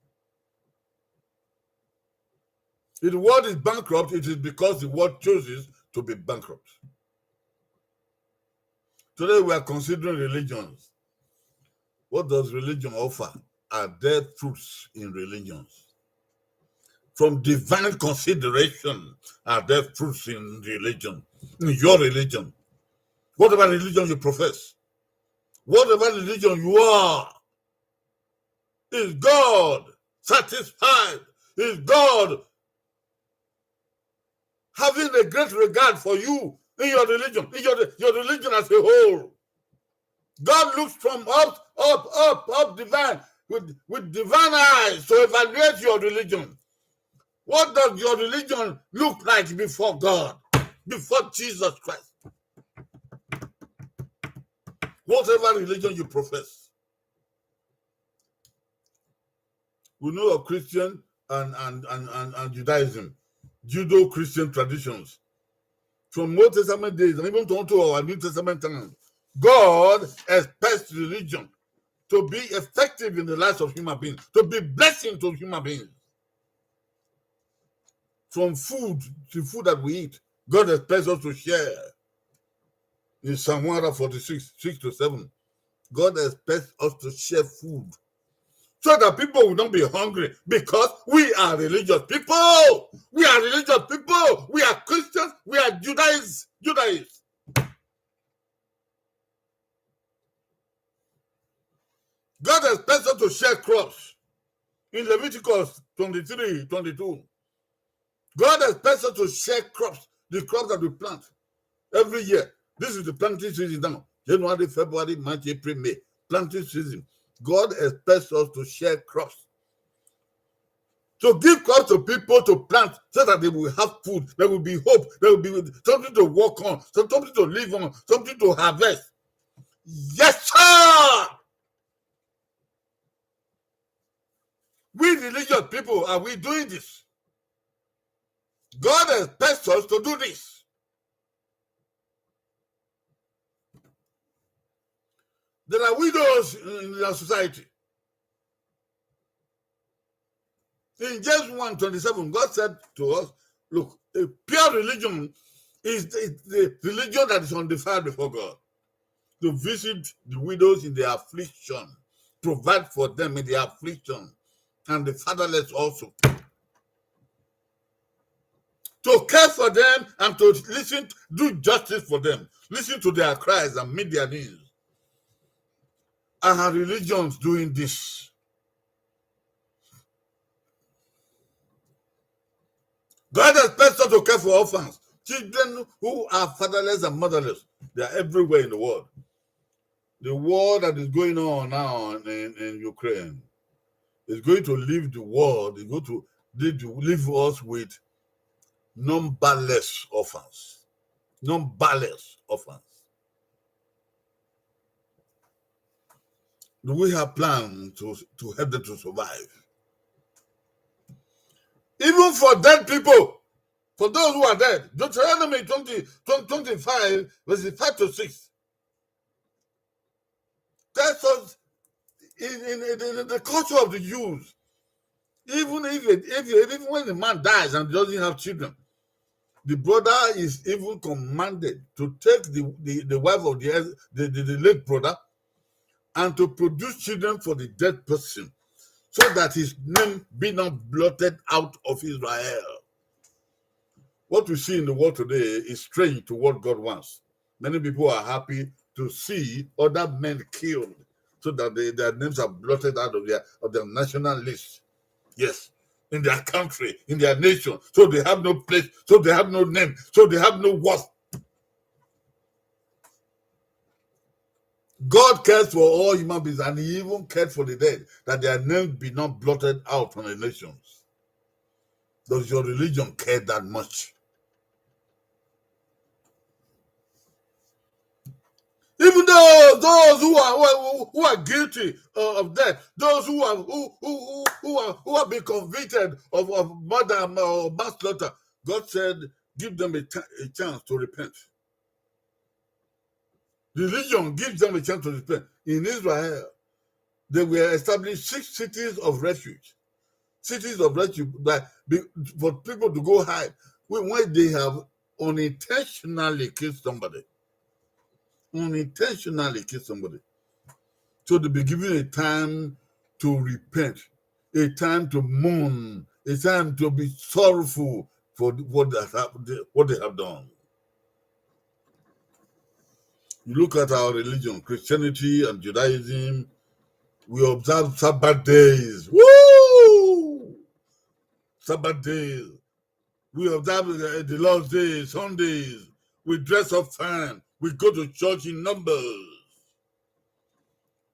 If the world is bankrupt, it is because the world chooses to be bankrupt. Today we are considering religions. What does religion offer? Are there fruits in religions? From divine consideration, are there fruits in religion? In your religion, whatever religion you profess, whatever religion you are, is God satisfied? Is God having a great regard for you in your religion, in your, your religion as a whole? God looks from up, up, up, up divine with, with divine eyes to evaluate your religion. What does your religion look like before God, before Jesus Christ? Whatever religion you profess, we know of Christian and, and, and, and, and Judaism, Judeo-Christian traditions. From Old Testament days, and even to, to our New Testament times, God expects religion to be effective in the lives of human beings, to be blessing to human beings. From food, the food that we eat, God expects us to share. In Psalm one forty-six, six to seven, God expects us to share food so that people will not be hungry, because we are religious people. We are religious people. We are Christians. We are Judaized, Judaized. God expects us to share crops. In Leviticus twenty-three, twenty-two, God expects us to share crops, the crops that we plant every year. This is the planting season now. January, February, March, April, May. Planting season. God expects us to share crops, to give crops to people to plant, so that they will have food, there will be hope, there will be something to work on, so something to live on, something to harvest. Yes, sir. We religious people, are we doing this? God expects us to do this. There are widows in our society. In James one twenty-seven, God said to us, "Look, a pure religion is the, the religion that is undefiled before God. To visit the widows in their affliction, provide for them in their affliction, and the fatherless also. To care for them and to listen, do justice for them, listen to their cries and meet their needs." Are our religions doing this? God expects us to care for orphans, children who are fatherless and motherless. They are everywhere in the world. The war that is going on now in, in Ukraine is going to leave the world, is going to leave, leave us with numberless orphans. Numberless orphans. Do we have plan to, to help them to survive? Even for dead people, for those who are dead, Deuteronomy twenty, twenty, twenty-five, verses five to six tells us in, in, in, in the culture of the Jews, even if, it, if, if even when the man dies and doesn't have children, the brother is even commanded to take the, the, the wife of the, the, the, the late brother and to produce children for the dead person, so that his name be not blotted out of Israel. What we see in the world today is strange to what God wants. Many people are happy to see other men killed so that they, their names are blotted out of their, of their national list. Yes, in their country, in their nation. So they have no place, so they have no name, so they have no worth. God cares for all human beings, and he even cared for the dead, that their names be not blotted out from the nations. Does your religion care that much? Even though those who are, who, who are guilty, uh, of death, those who are, who, who, who, who are, who have been convicted of, of murder or manslaughter, God said, "Give them a, cha- a chance to repent." Religion gives them a chance to repent. In Israel, they were established six cities of refuge. Cities of refuge, but be- for people to go hide, when, when they have unintentionally killed somebody. Unintentionally killed somebody. So they be given a time to repent, a time to mourn, a time to be sorrowful for what they have, what they have done. You look at our religion, Christianity and Judaism, we observe Sabbath days. Woo! Sabbath days. We observe, uh, the Lord's Day, Sundays. We dress up fine. We go to church in numbers.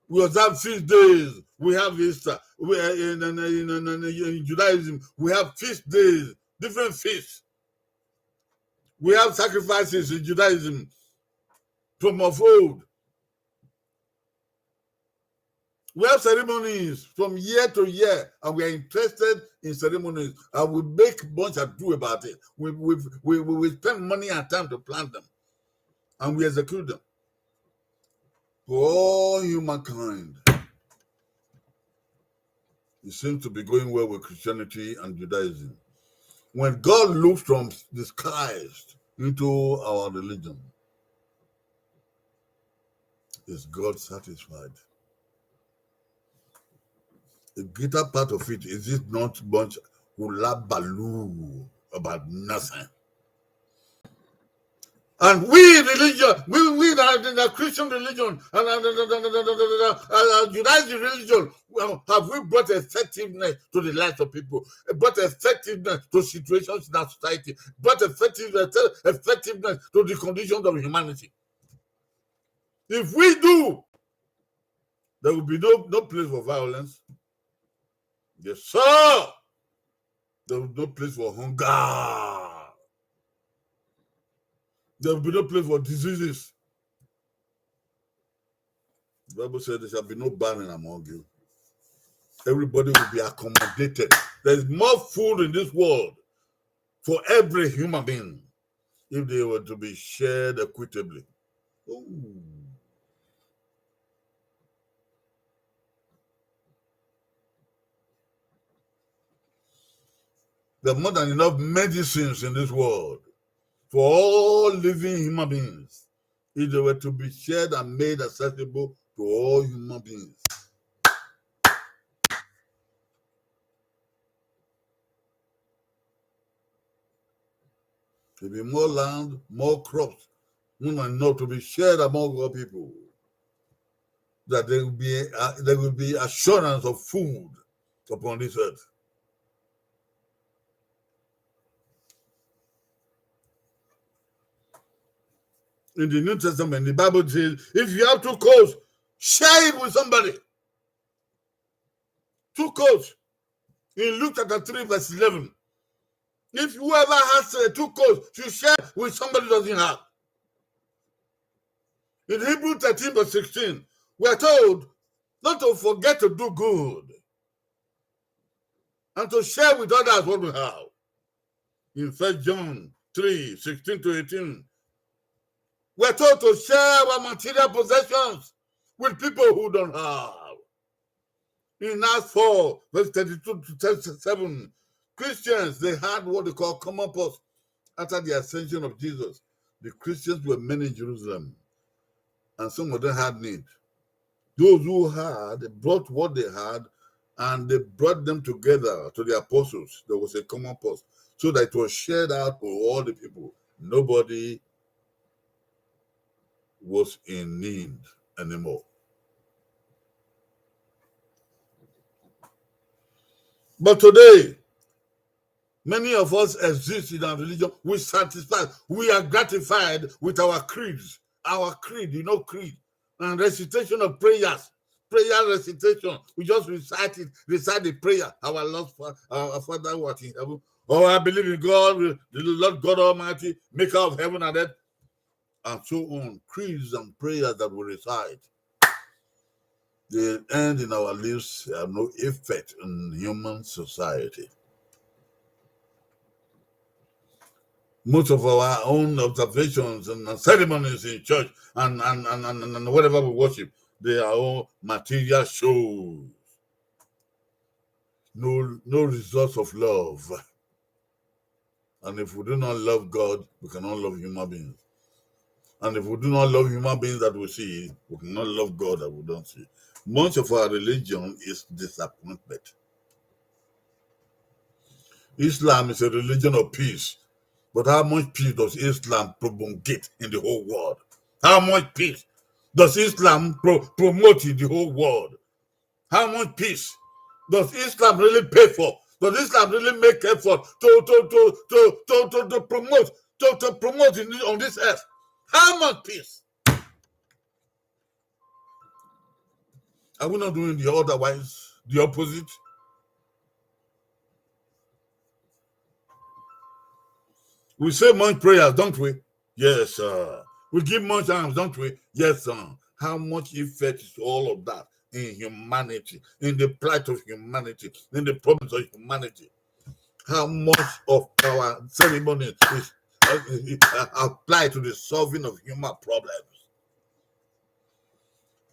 We observe feast days. We have Easter. We, uh, in, in, in, in, in Judaism, we have feast days, different feasts. We have sacrifices in Judaism from of old. We have ceremonies from year to year, and we are interested in ceremonies, and we make much ado about it. We, we, we, we, we spend money and time to plan them, and we execute them for all humankind. It seems to be going well with Christianity and Judaism. When God looks from the skies into our religion, is God satisfied? The greater part of it, is it not much hullabaloo about nothing? And we religion, we, we that in the Christian religion and, and, and, and Judaism religion, well, have we brought effectiveness to the lives of people, brought effectiveness to situations in our society, brought effectiveness, effectiveness to the conditions of humanity? If we do, there will be no, no place for violence. Yes, sir. There will be no place for hunger. There will be no place for diseases. The Bible said, "There shall be no barren among you." Everybody will be accommodated. There is more food in this world for every human being if they were to be shared equitably. Ooh. There are more than enough medicines in this world for all living human beings if they were to be shared and made accessible to all human beings. There be more land, more crops, more than enough to be shared among all people. That there will be a, there will be assurance of food upon this earth. In the New Testament, the Bible says, if you have two coats, share it with somebody. Two coats. In Luke chapter three, verse eleven. If whoever has, uh, two coats, should share with somebody who doesn't have. In Hebrew thirteen, verse sixteen, we are told not to forget to do good and to share with others what we have. In First John three, sixteen to eighteen, we are told to share our material possessions with people who don't have. In Acts four, verse thirty-two to thirty-seven, Christians, they had what they call common purse after the ascension of Jesus. The Christians were many in Jerusalem, and some of them had need. Those who had brought what they had, and they brought them together to the apostles. There was a common purse, so that it was shared out to all the people. Nobody was in need anymore. But today, many of us exist in our religion. We satisfy, we are gratified with our creeds. Our creed, you know, creed. and recitation of prayers. Prayer recitation. We just recite it, recite the prayer. Our Lord, Fa-, our Father who art in heaven. Oh, I believe in God, the Lord God Almighty, maker of heaven and earth, and so on. Creeds and prayers that we recite, they end in our lips, have no effect in human society. Most of our own observations and ceremonies in church and, and, and, and, and whatever we worship, they are all material shows. No, no results of love. And if we do not love God, we cannot love human beings. And if we do not love human beings that we see, we cannot love God that we don't see. Much of our religion is disappointment. Islam is a religion of peace. But how much peace does Islam promulgate in the whole world? How much peace does Islam pro-, promote in the whole world? How much peace does Islam really pay for? Does Islam really make effort to, to, to, to, to, to, to promote, to, to promote in, on this earth? How much peace? Are we not doing the otherwise, the opposite? We say much prayers, don't we? Yes, sir. We give much alms, don't we? Yes, sir. How much effect is all of that in humanity, in the plight of humanity, in the problems of humanity? How much of our ceremony is, uh, uh, applied to the solving of human problems?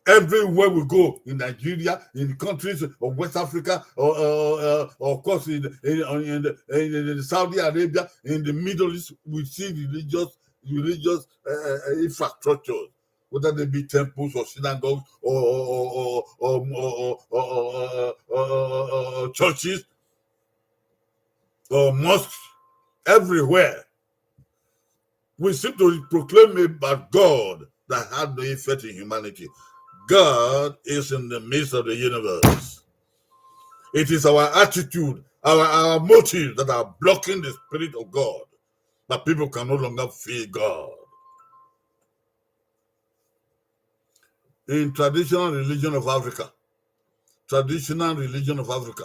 Everywhere we go in Nigeria, in the countries of West Africa, or, or, or, or of course, in, in, in, the, in, in Saudi Arabia, in the Middle East, we see religious, religious uh, uh, infrastructures, whether they be temples or synagogues or, or, or, or, or, or, or, or, or, or, or, or churches or mosques, everywhere. We seem to proclaim about God that had no effect in humanity. God is in the midst of the universe. It is our attitude, our, our motives that are blocking the Spirit of God, that people can no longer feel God. In traditional religion of Africa, traditional religion of Africa,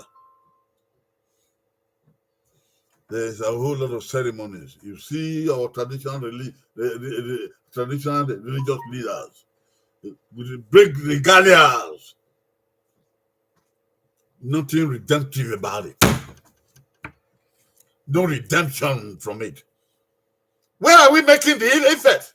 there's a whole lot of ceremonies. You see our traditional reli-, the, the, the traditional religious leaders with the big regalias. Nothing redemptive about it. No redemption from it. Where are we making the effect?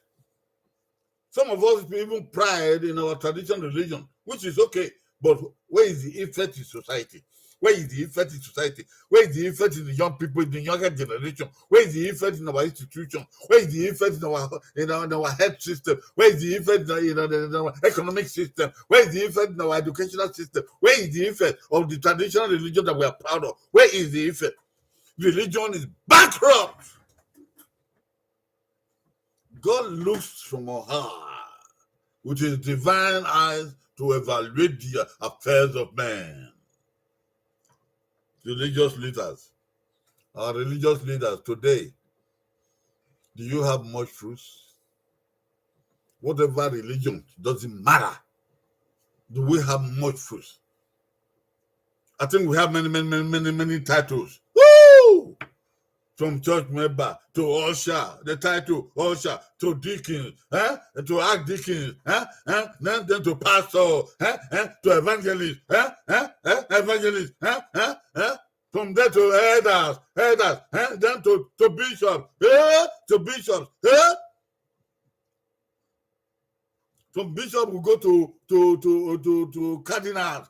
Some of us even pride in our traditional religion, which is okay. But where is the effect in society? Where is the effect in society? Where is the effect in the young people, in the younger generation? Where is the effect in our institution? Where is the effect in our, in our, in our health system? Where is the effect in our, in our, in our economic system? Where is the effect in our educational system? Where is the effect of the traditional religion that we are proud of? Where is the effect? Religion is bankrupt. God looks from on high with his divine eyes to evaluate the affairs of men. Religious leaders, our religious leaders today, do you have much fruits? Whatever religion, doesn't matter. Do we have much fruits? I think we have many, many, many, many, many titles. Woo! From church member to usher, the title usher, to deacon, eh? To archdeacon, eh? Eh? Then, then to pastor, eh? Eh? To evangelist, eh? Eh? Eh? Evangelist, eh? Eh? Eh? From there to elders, elders, eh? Then to, to bishop, eh? To bishops, eh? From bishop, we go to, to, to, to, to cardinals,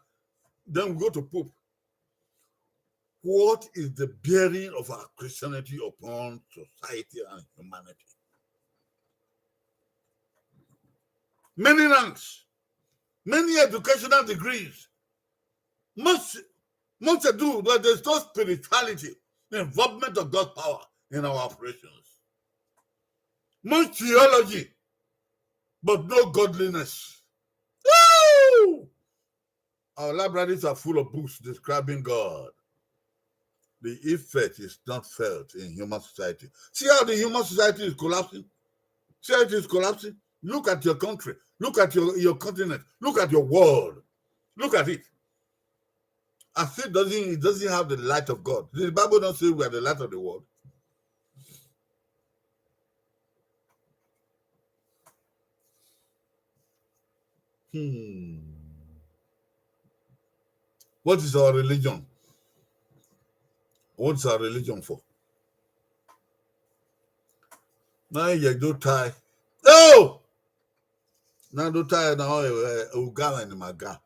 then we go to pope. What is the bearing of our Christianity upon society and humanity? Many ranks, many educational degrees, much, much ado, but there's no spirituality, the involvement of God's power in our operations. Much theology, but no godliness. Woo! Our libraries are full of books describing God. The effect is not felt in human society. See how the human society is collapsing? See how it is collapsing? Look at your country. Look at your, your continent. Look at your world. Look at it. As if doesn't, it doesn't have the light of God. The Bible don't say we are the light of the world. Hmm. What is our religion? What is our religion for? Na ye do tie. Oh! Na do tie na, eh, eh, ugamwẹ ne ima ga.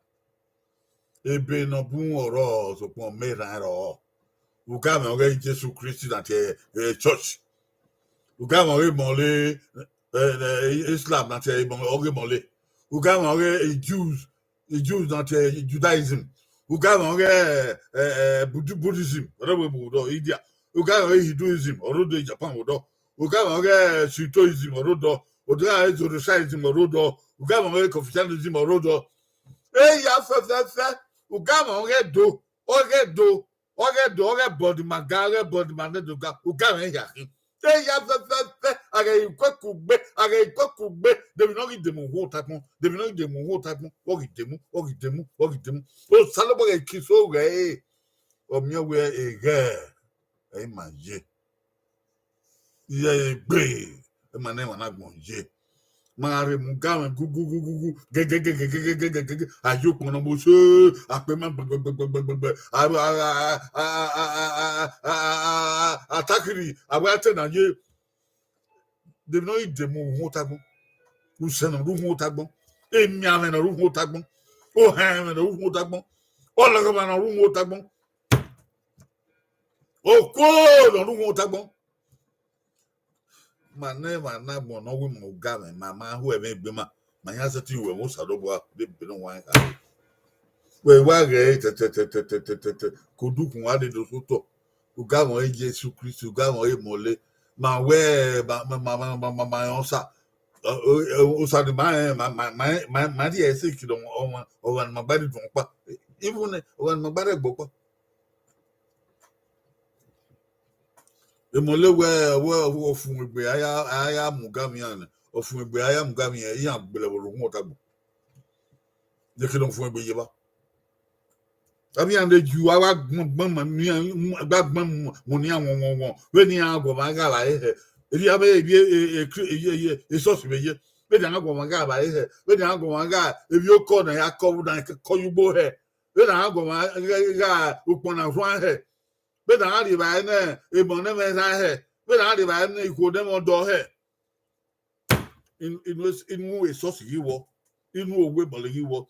Ebe ne ọ bun ọrọ, sokpan ọ ma erhan rrọọ. Ugamwẹ ọghe Jesu Kristi na tie, eh, church. Ugamwẹ ọghe mọlẹ, eh, eh, Islam na tie ọghe mọlẹ. Ugamwẹ ọghe Jews, Jews na tie Judaism. Ugamwẹ ọghe, eh, eh, Buddhi-, Buddhism, ọrọre vbe odọ India. Ugamwẹ ọghe Hinduism, ọrọre odọ Japan vbe odọ. Ugamwẹ ọghe Shintoism, ọrọre odọ. Ugamwẹ ọghe Zoroastrianism, ọrọre odọ. Ugamwẹ ọghe Confucianism, ọrọre odọ. Eya fẹfẹfẹ, ugamwẹ ọghe do, ọghe do, ọghe do, ọghe body ma ga, ọghe body ma ne do ga, ugamwẹ hia khin. Eya fẹfẹfẹ, a ghẹ i kuẹkugbe, a ghẹ i kuẹkugbe, de emwi ne ọ ghi demu uhu ota agbọn, de emwi ne ọ ghi demu uhu ota agbọn, ọ ghi demu, ọ ghi demu, ọ ghi demu. Osanobua ghẹ i kiso ghẹ ẹre, ọ miẹn wẹẹ eghẹ ẹ i ma ye. Iye egbe, ẹ ma nẹ emwa na agbọn ye. Ma gha rhe mu ugamwẹ gugugugugu, gẹgẹgẹgẹgẹgẹgẹgẹ, a ye ukpọn ne ọ mu ose, akpẹ ma gbẹgbẹgbẹgbẹgbẹ, a, a, a, atakiri, a wẹ a te na ye. De emwi ne ọ ghi demu uhu ota agbọn, usẹ ne ọ rre uhu ota agbọn, emianmwẹ ne ọ rre uhu ota agbọn, ohanmwẹ ne ọ rre uhu ota agbọn, ọlọghọmwa ne ọ rre uhu ota agbọn, okuo ne ọ rre uhu ota agbọn. Ma nẹ emwa na agbọn ne ọ wu ima ugamwẹ, ma ma hu ẹmwẹ egbe ima, ma yan sẹtin ru ẹmwẹ Osanobua vbe ebe ne ọ wa kha. Wẹ wa ghẹ ẹre tẹtẹtẹtẹtẹtẹ, ke odukhunmwu a dede otọ, ugamwẹ ọghe Jesu Kristi, ugamwẹ ọghe mọlẹ, ma wẹ, ma, ma rẹn Osa, ọ, ọ, Osa ne ima rẹn, ma, ma, ma, ma, ma rhie ẹre sẹ kidẹ ọmwa, ọmwa, ọmwa ne ima gba rhie dun ọkpa. Even ọmwa ne ima gba rhie gbe ọkpa. Emọlẹ wẹ, wẹ ọfumwegbe a ya, a ya mu ugamwẹ iran nẹ, ọfumwegbe a ya mu ugamwẹ iran, iran gbele ẹvbo rre uhu ota agbọn. Neke ne ọfumwegbe ye evba. Avbe iran de ju, a wa gbọn, gbọn ma, ne iran, a gba gbọn mu, mu ne iran wọn, wọn, wọn. Vbene iran gu ọmwa gha vba hẹ. Erriọ avbe, e, e, e, e, e, e, esọsi vbe ye. Vbene iran gu ọmwa gha vba hẹ. Vbene iran gu ọmwa gha, evbiokọ ne a ya kọ vbe na, kọ ye ugbo hẹ. Vbene a gu ọmwa gha, gha ukpọn na rhuan hẹ. Vbene a rhie evbare ne emọ ne ẹmwẹ erha hẹ. Vbene a rhie evbare ne ikhuo ne ẹmwẹ ọdọ hẹ. In-, inu es-, inu esọsi ghi wọ, inu owe mọlẹ ghi wọ.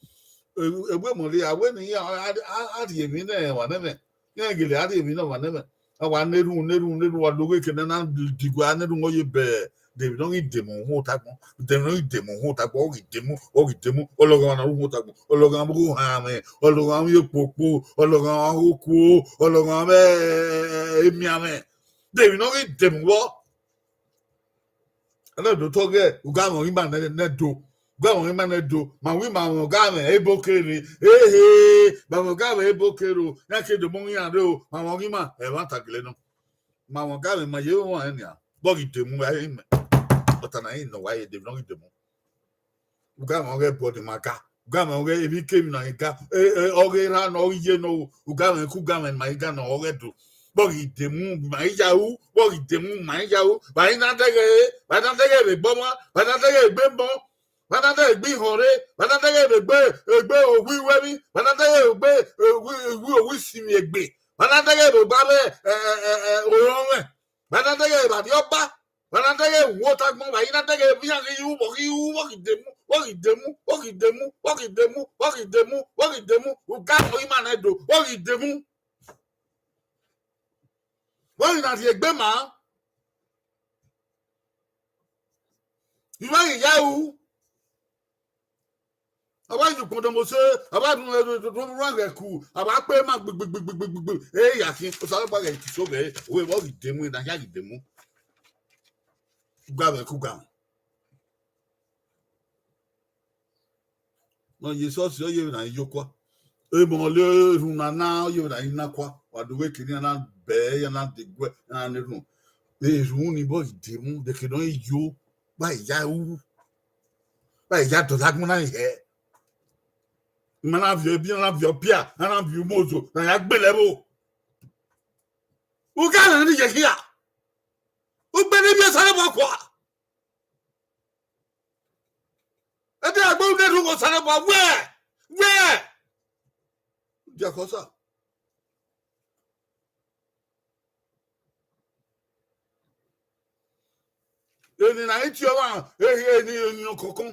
E-, ewe mọlẹ a wẹ ne iran a, a, a rhie emwi ne emwa nẹmwẹ, iran gele a rhie emwi ne ọmwa nẹmwẹ. A wa na erhunmwu, na erhunmwu, na erhunmwu, wa do ghe eke ne a na diguẹ, a na erhunmwu, ọ ye bẹẹ, de emwi ne ọ ghi demu uhu ota agbọn, de emwi ne ọ ghi demu uhu ota agbọn, ọ ghi demu, ọ ghi demu, ọlọghọmwa ne ọ rre uhu ota agbọn, ọlọghọmwa vbe ohanmwẹ, ọlọghọmwa vbe ekpokpo, ọlọghọmwa vbe okuo, ọlọghọmwa vbe, eh, emianmwẹ, de emwi ne ọ ghi demu vbọ. Ẹna do tọ ghe ugamwẹ ọghe ima nẹ, nẹ do. Ugamwẹ ọghe ima nẹ do. Ma wẹ ma mwẹ ugamwẹ ebo kere. Ehe, ma mwẹ ugamwẹ ebo kere o. Iran ke do mu iran rre o. Ma mwẹ ọghe ima, ẹmwata gele nọ. Ma mwẹ ugamwẹ, ma ye vbe ọmwa rẹn nian. Vbọ ghi demu, a i mẹ. Ọta na i nọ wa ye de, ne ọ ghi demu. Ugamwẹ ọghe ẹbọ ne ima ga. Ugamwẹ ọghe emwikemwi ne a i ga. E, e, ọghe erha ne ọ ghi ye nọ, ugamwẹ ke ugamwẹ ne ima i ga nọ, ọghe do. Vbọ ghi demu, ma i ya ru, vbọ ghi demu, ma i ya ru. Vbe a i na dẹghe, vbe a i na dẹghe vbe egbe ọmwa, vbe a i na dẹghe vbe egbe emọ, vbe a i na dẹghe vbe egbe ihọnre, vbe a i na dẹghe vbe egbe, egbe owi iruẹmwi, vbe a i na dẹghe vbe egbe, owi, owi, owi isinmwi egbe, vbe a i na dẹghe vbe egbe avbe, ẹ, ẹ, ẹ, ẹ, orọnmwẹ, vbe a i na dẹghe vbe arriọba, vbe a i na dẹghe vbe uwu ota agbọn, vbe a i na dẹghe vbe iran ghi ru, vbọ ghi ru, vbọ ghi demu, vbọ ghi demu, vbọ ghi demu, vbọ ghi demu, vbọ ghi demu, vbọ ghi demu, ugamwẹ ọghe ima nẹ do, vbọ ghi demu. Vbọ ghi na rhie egbe ma. I ma ghi ya ru. A wa ye ukpọn dọmọ ose, a wa run, run, run, run, run ghẹ ku, a wa kpe ma gbigbigbigbigbigbi. E ya khin, Osanobua ghẹ i tuso ghẹ, wẹ vbọ ghi demu, na hia ghi demu. Ugamwẹ ke ugamwẹ. Ne ọ ye esọsi, ọ ye vbe na i yokua. Emọ ne erhunmwu na na, ọ ye vbe na i na kua. Wa do ghe kene iran na bẹẹ, iran na deguẹ, iran na na erhunmwu. Erhunmwu ni vbọ ghi demu, de eke ne ọ i yo, vbe a i ya ru. Ẹ ya dọlọ agbọn na hẹ. Ima na viọ ebi, a na viọ ọpia, a na viọ umozo, na ya gbele ẹvbo. Ugha na ni ye hia. Ugbẹn ne ivbi Osanobua kua. Ẹdẹ agbọn ne rhunmwuda Osanobua wẹ, wẹ. Diakosa. Eni na i tie ọmwa, ehi eni eni ọkọkọn.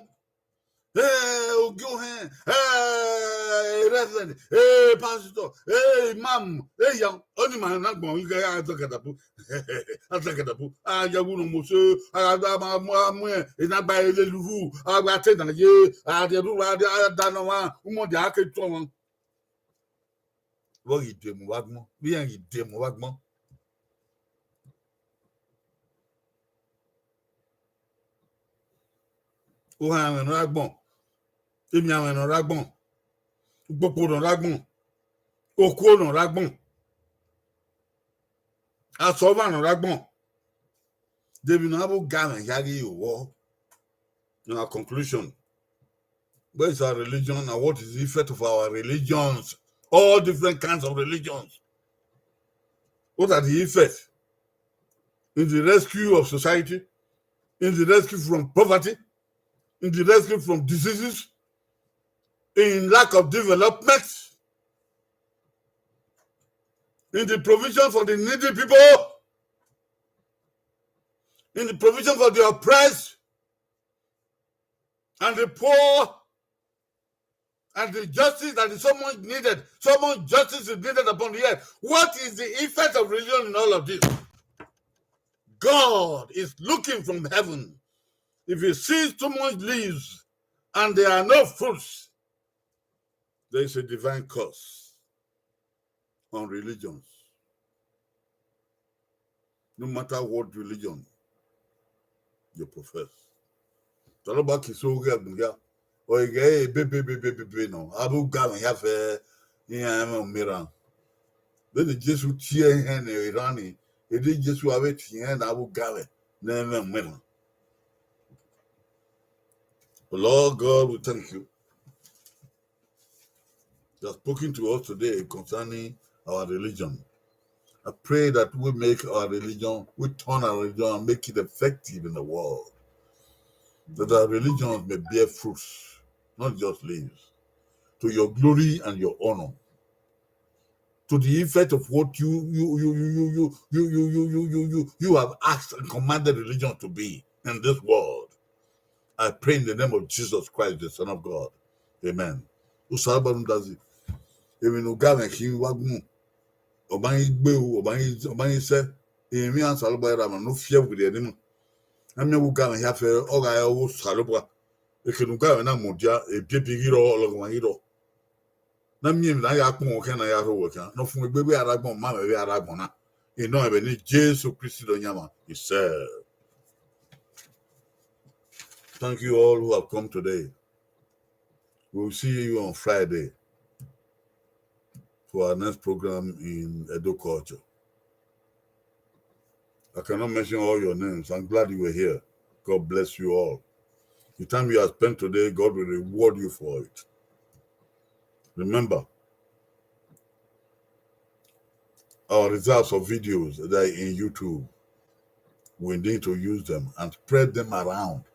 Eh, ogie ohẹn, eh, reverend, eh, pastor, eh, imam, eh, ya, oni ma na gbọn ighe a zọgadabu. A zọgadabu. A ya wu no mo se, a, a, a, a, a mu, a mu, eh, ena gba ele luhu, a gba te na ye, a de ru, a de, a da nọ wa, umọ de a ke tuọ wọn. Vbe ọ ghi demu vbe agbọn, vbe iran ghi demu vbe agbọn. Uhanmwẹ ne ọ rre agbọn, emianmwẹ ne ọ rre agbọn, ukpokpo ne ọ rre agbọn, okuo ne ọ rre agbọn, asọmwa ne ọ rre agbọn. De emwi ne avbe ogamwẹ hia ghi ru vbọ? In our conclusion, where is our religion and what is the effect of our religions? All different kinds of religions. What are the effects in the rescue of society, in the rescue from poverty, in the rescue from diseases, in lack of development, in the provision for the needy people, in the provision for the oppressed and the poor, and the justice that is so much needed, so much justice is needed upon the earth. What is the effect of religion in all of this? God is looking from heaven. If he sees too much leaves and there are no fruits, there is a divine curse on religions. No matter what religion you profess. Osanobua ke so ghe agbọn hia. Ọ i ghẹ ebebebebebe nọ, avbe ogamwẹ hia fẹ iran ẹmwẹ umeran. Vbene Jesu tie ẹhẹn ne erhan ni, ede Jesu avbe tie ẹhẹn ne avbe ogamwẹ ne ẹmwẹ umeran. Lord God, we thank you. You have spoken to us today concerning our religion. I pray that we make our religion, we turn our religion and make it effective in the world. That our religions may bear fruits, not just leaves, to your glory and your honor. To the effect of what you you you you you you you you you you you you you have asked and commanded religion to be in this world. I pray in the name of Jesus Christ, the Son of God. Amen. Osanobua nu dazi. Emwi ne ogamwẹ khin vbe agbọn, ọ ma ghi gbe ru, ọ ma ghi, ọ ma ghi sẹ. Emwi iran Osanobua ra ma ne ọ fiẹ vberriọ ne ima. A miẹn vbe ogamwẹ hia fẹ, ọ gha re ọghe Osanobua. Eke ne ogamwẹ na mudia, ebiebi ghi rrọọ, ọlọghọmwa ghi rrọọ. Na miẹn emwi ne a ya kpọnmwẹ khian, ne a ya rho wẹ khian, ne ọ fun egbe vbe a rre agbọn, ma mwẹ vbe a rre agbọn na. Enọ ẹmwẹ ne Jesu Kristi Nọyaẹnmwa, he said. Thank you all who have come today. We will see you on Friday for our next program in Edo culture. I cannot mention all your names. I'm glad you were here. God bless you all. The time you have spent today, God will reward you for it. Remember, our results of videos that are in YouTube, we need to use them and spread them around.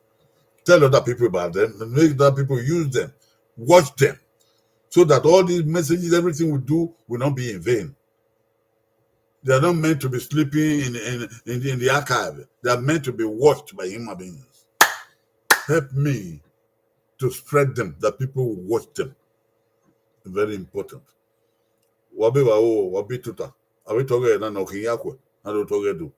Tell other people about them and make other people use them, watch them, so that all these messages, everything we do, will not be in vain. They are not meant to be sleeping in, in, in, in the archive. They are meant to be watched by human beings. Help me to spread them, that people will watch them. Very important. Wa be wa o, wa be tota. Avbe tọghẹ na ne ọ khin ya khuẹ, na do tọghẹ do.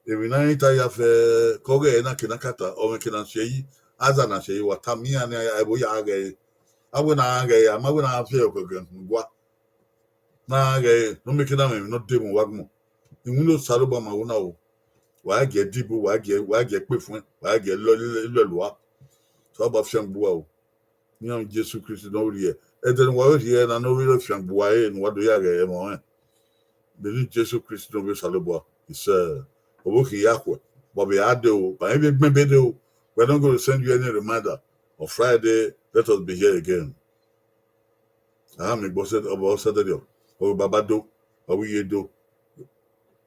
Emwi ne a i ta ya fẹ, ke ọghẹ na ke na kata, ọ mwẹ ke na si ẹyi, aza na si ẹyi, wa tama iran ne a ya ẹvbo ya ghẹ ẹre. A wẹ na ghẹ ẹre, a ma wẹ na fiẹ ọkẹkẹ gua. Na ghẹ ẹre, ne ọ mieke na mwẹ emwi ne ọ de mu vbe agbọn. Iwinna Osanobua ma wo na o. Wa gie dibo, wa gie, wa gie kpe fuẹn, wa gie lọ, lọ, lọ lua. Osanobua fiangbe uwa o. Iran Jesu Kristi ne ọ rhie. Ẹdẹ ne uwa vbe rhie na ne ọ vbe fiangbe uwa ẹre ne uwa do ya ghẹ ẹmwẹ ọnrẹn. Vbene Jesu Kristi ne ọ vbe Osanobua, isẹ, ọ vbe khin ya khuẹ, wa vbe a de o, ba vbe gbẹn be de o. We're not going to send you any reminder. On Friday, let us be here again. A miẹn egbe ọsẹ, ọba ọsẹ dẹdẹ, ọ baba do, ọ vbe iye do.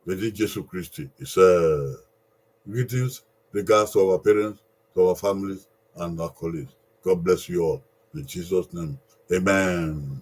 Vbe Jesu Kristi, he said, greetings, regards to our parents, to our families, and our colleagues. God bless you all. In Jesus' name, amen.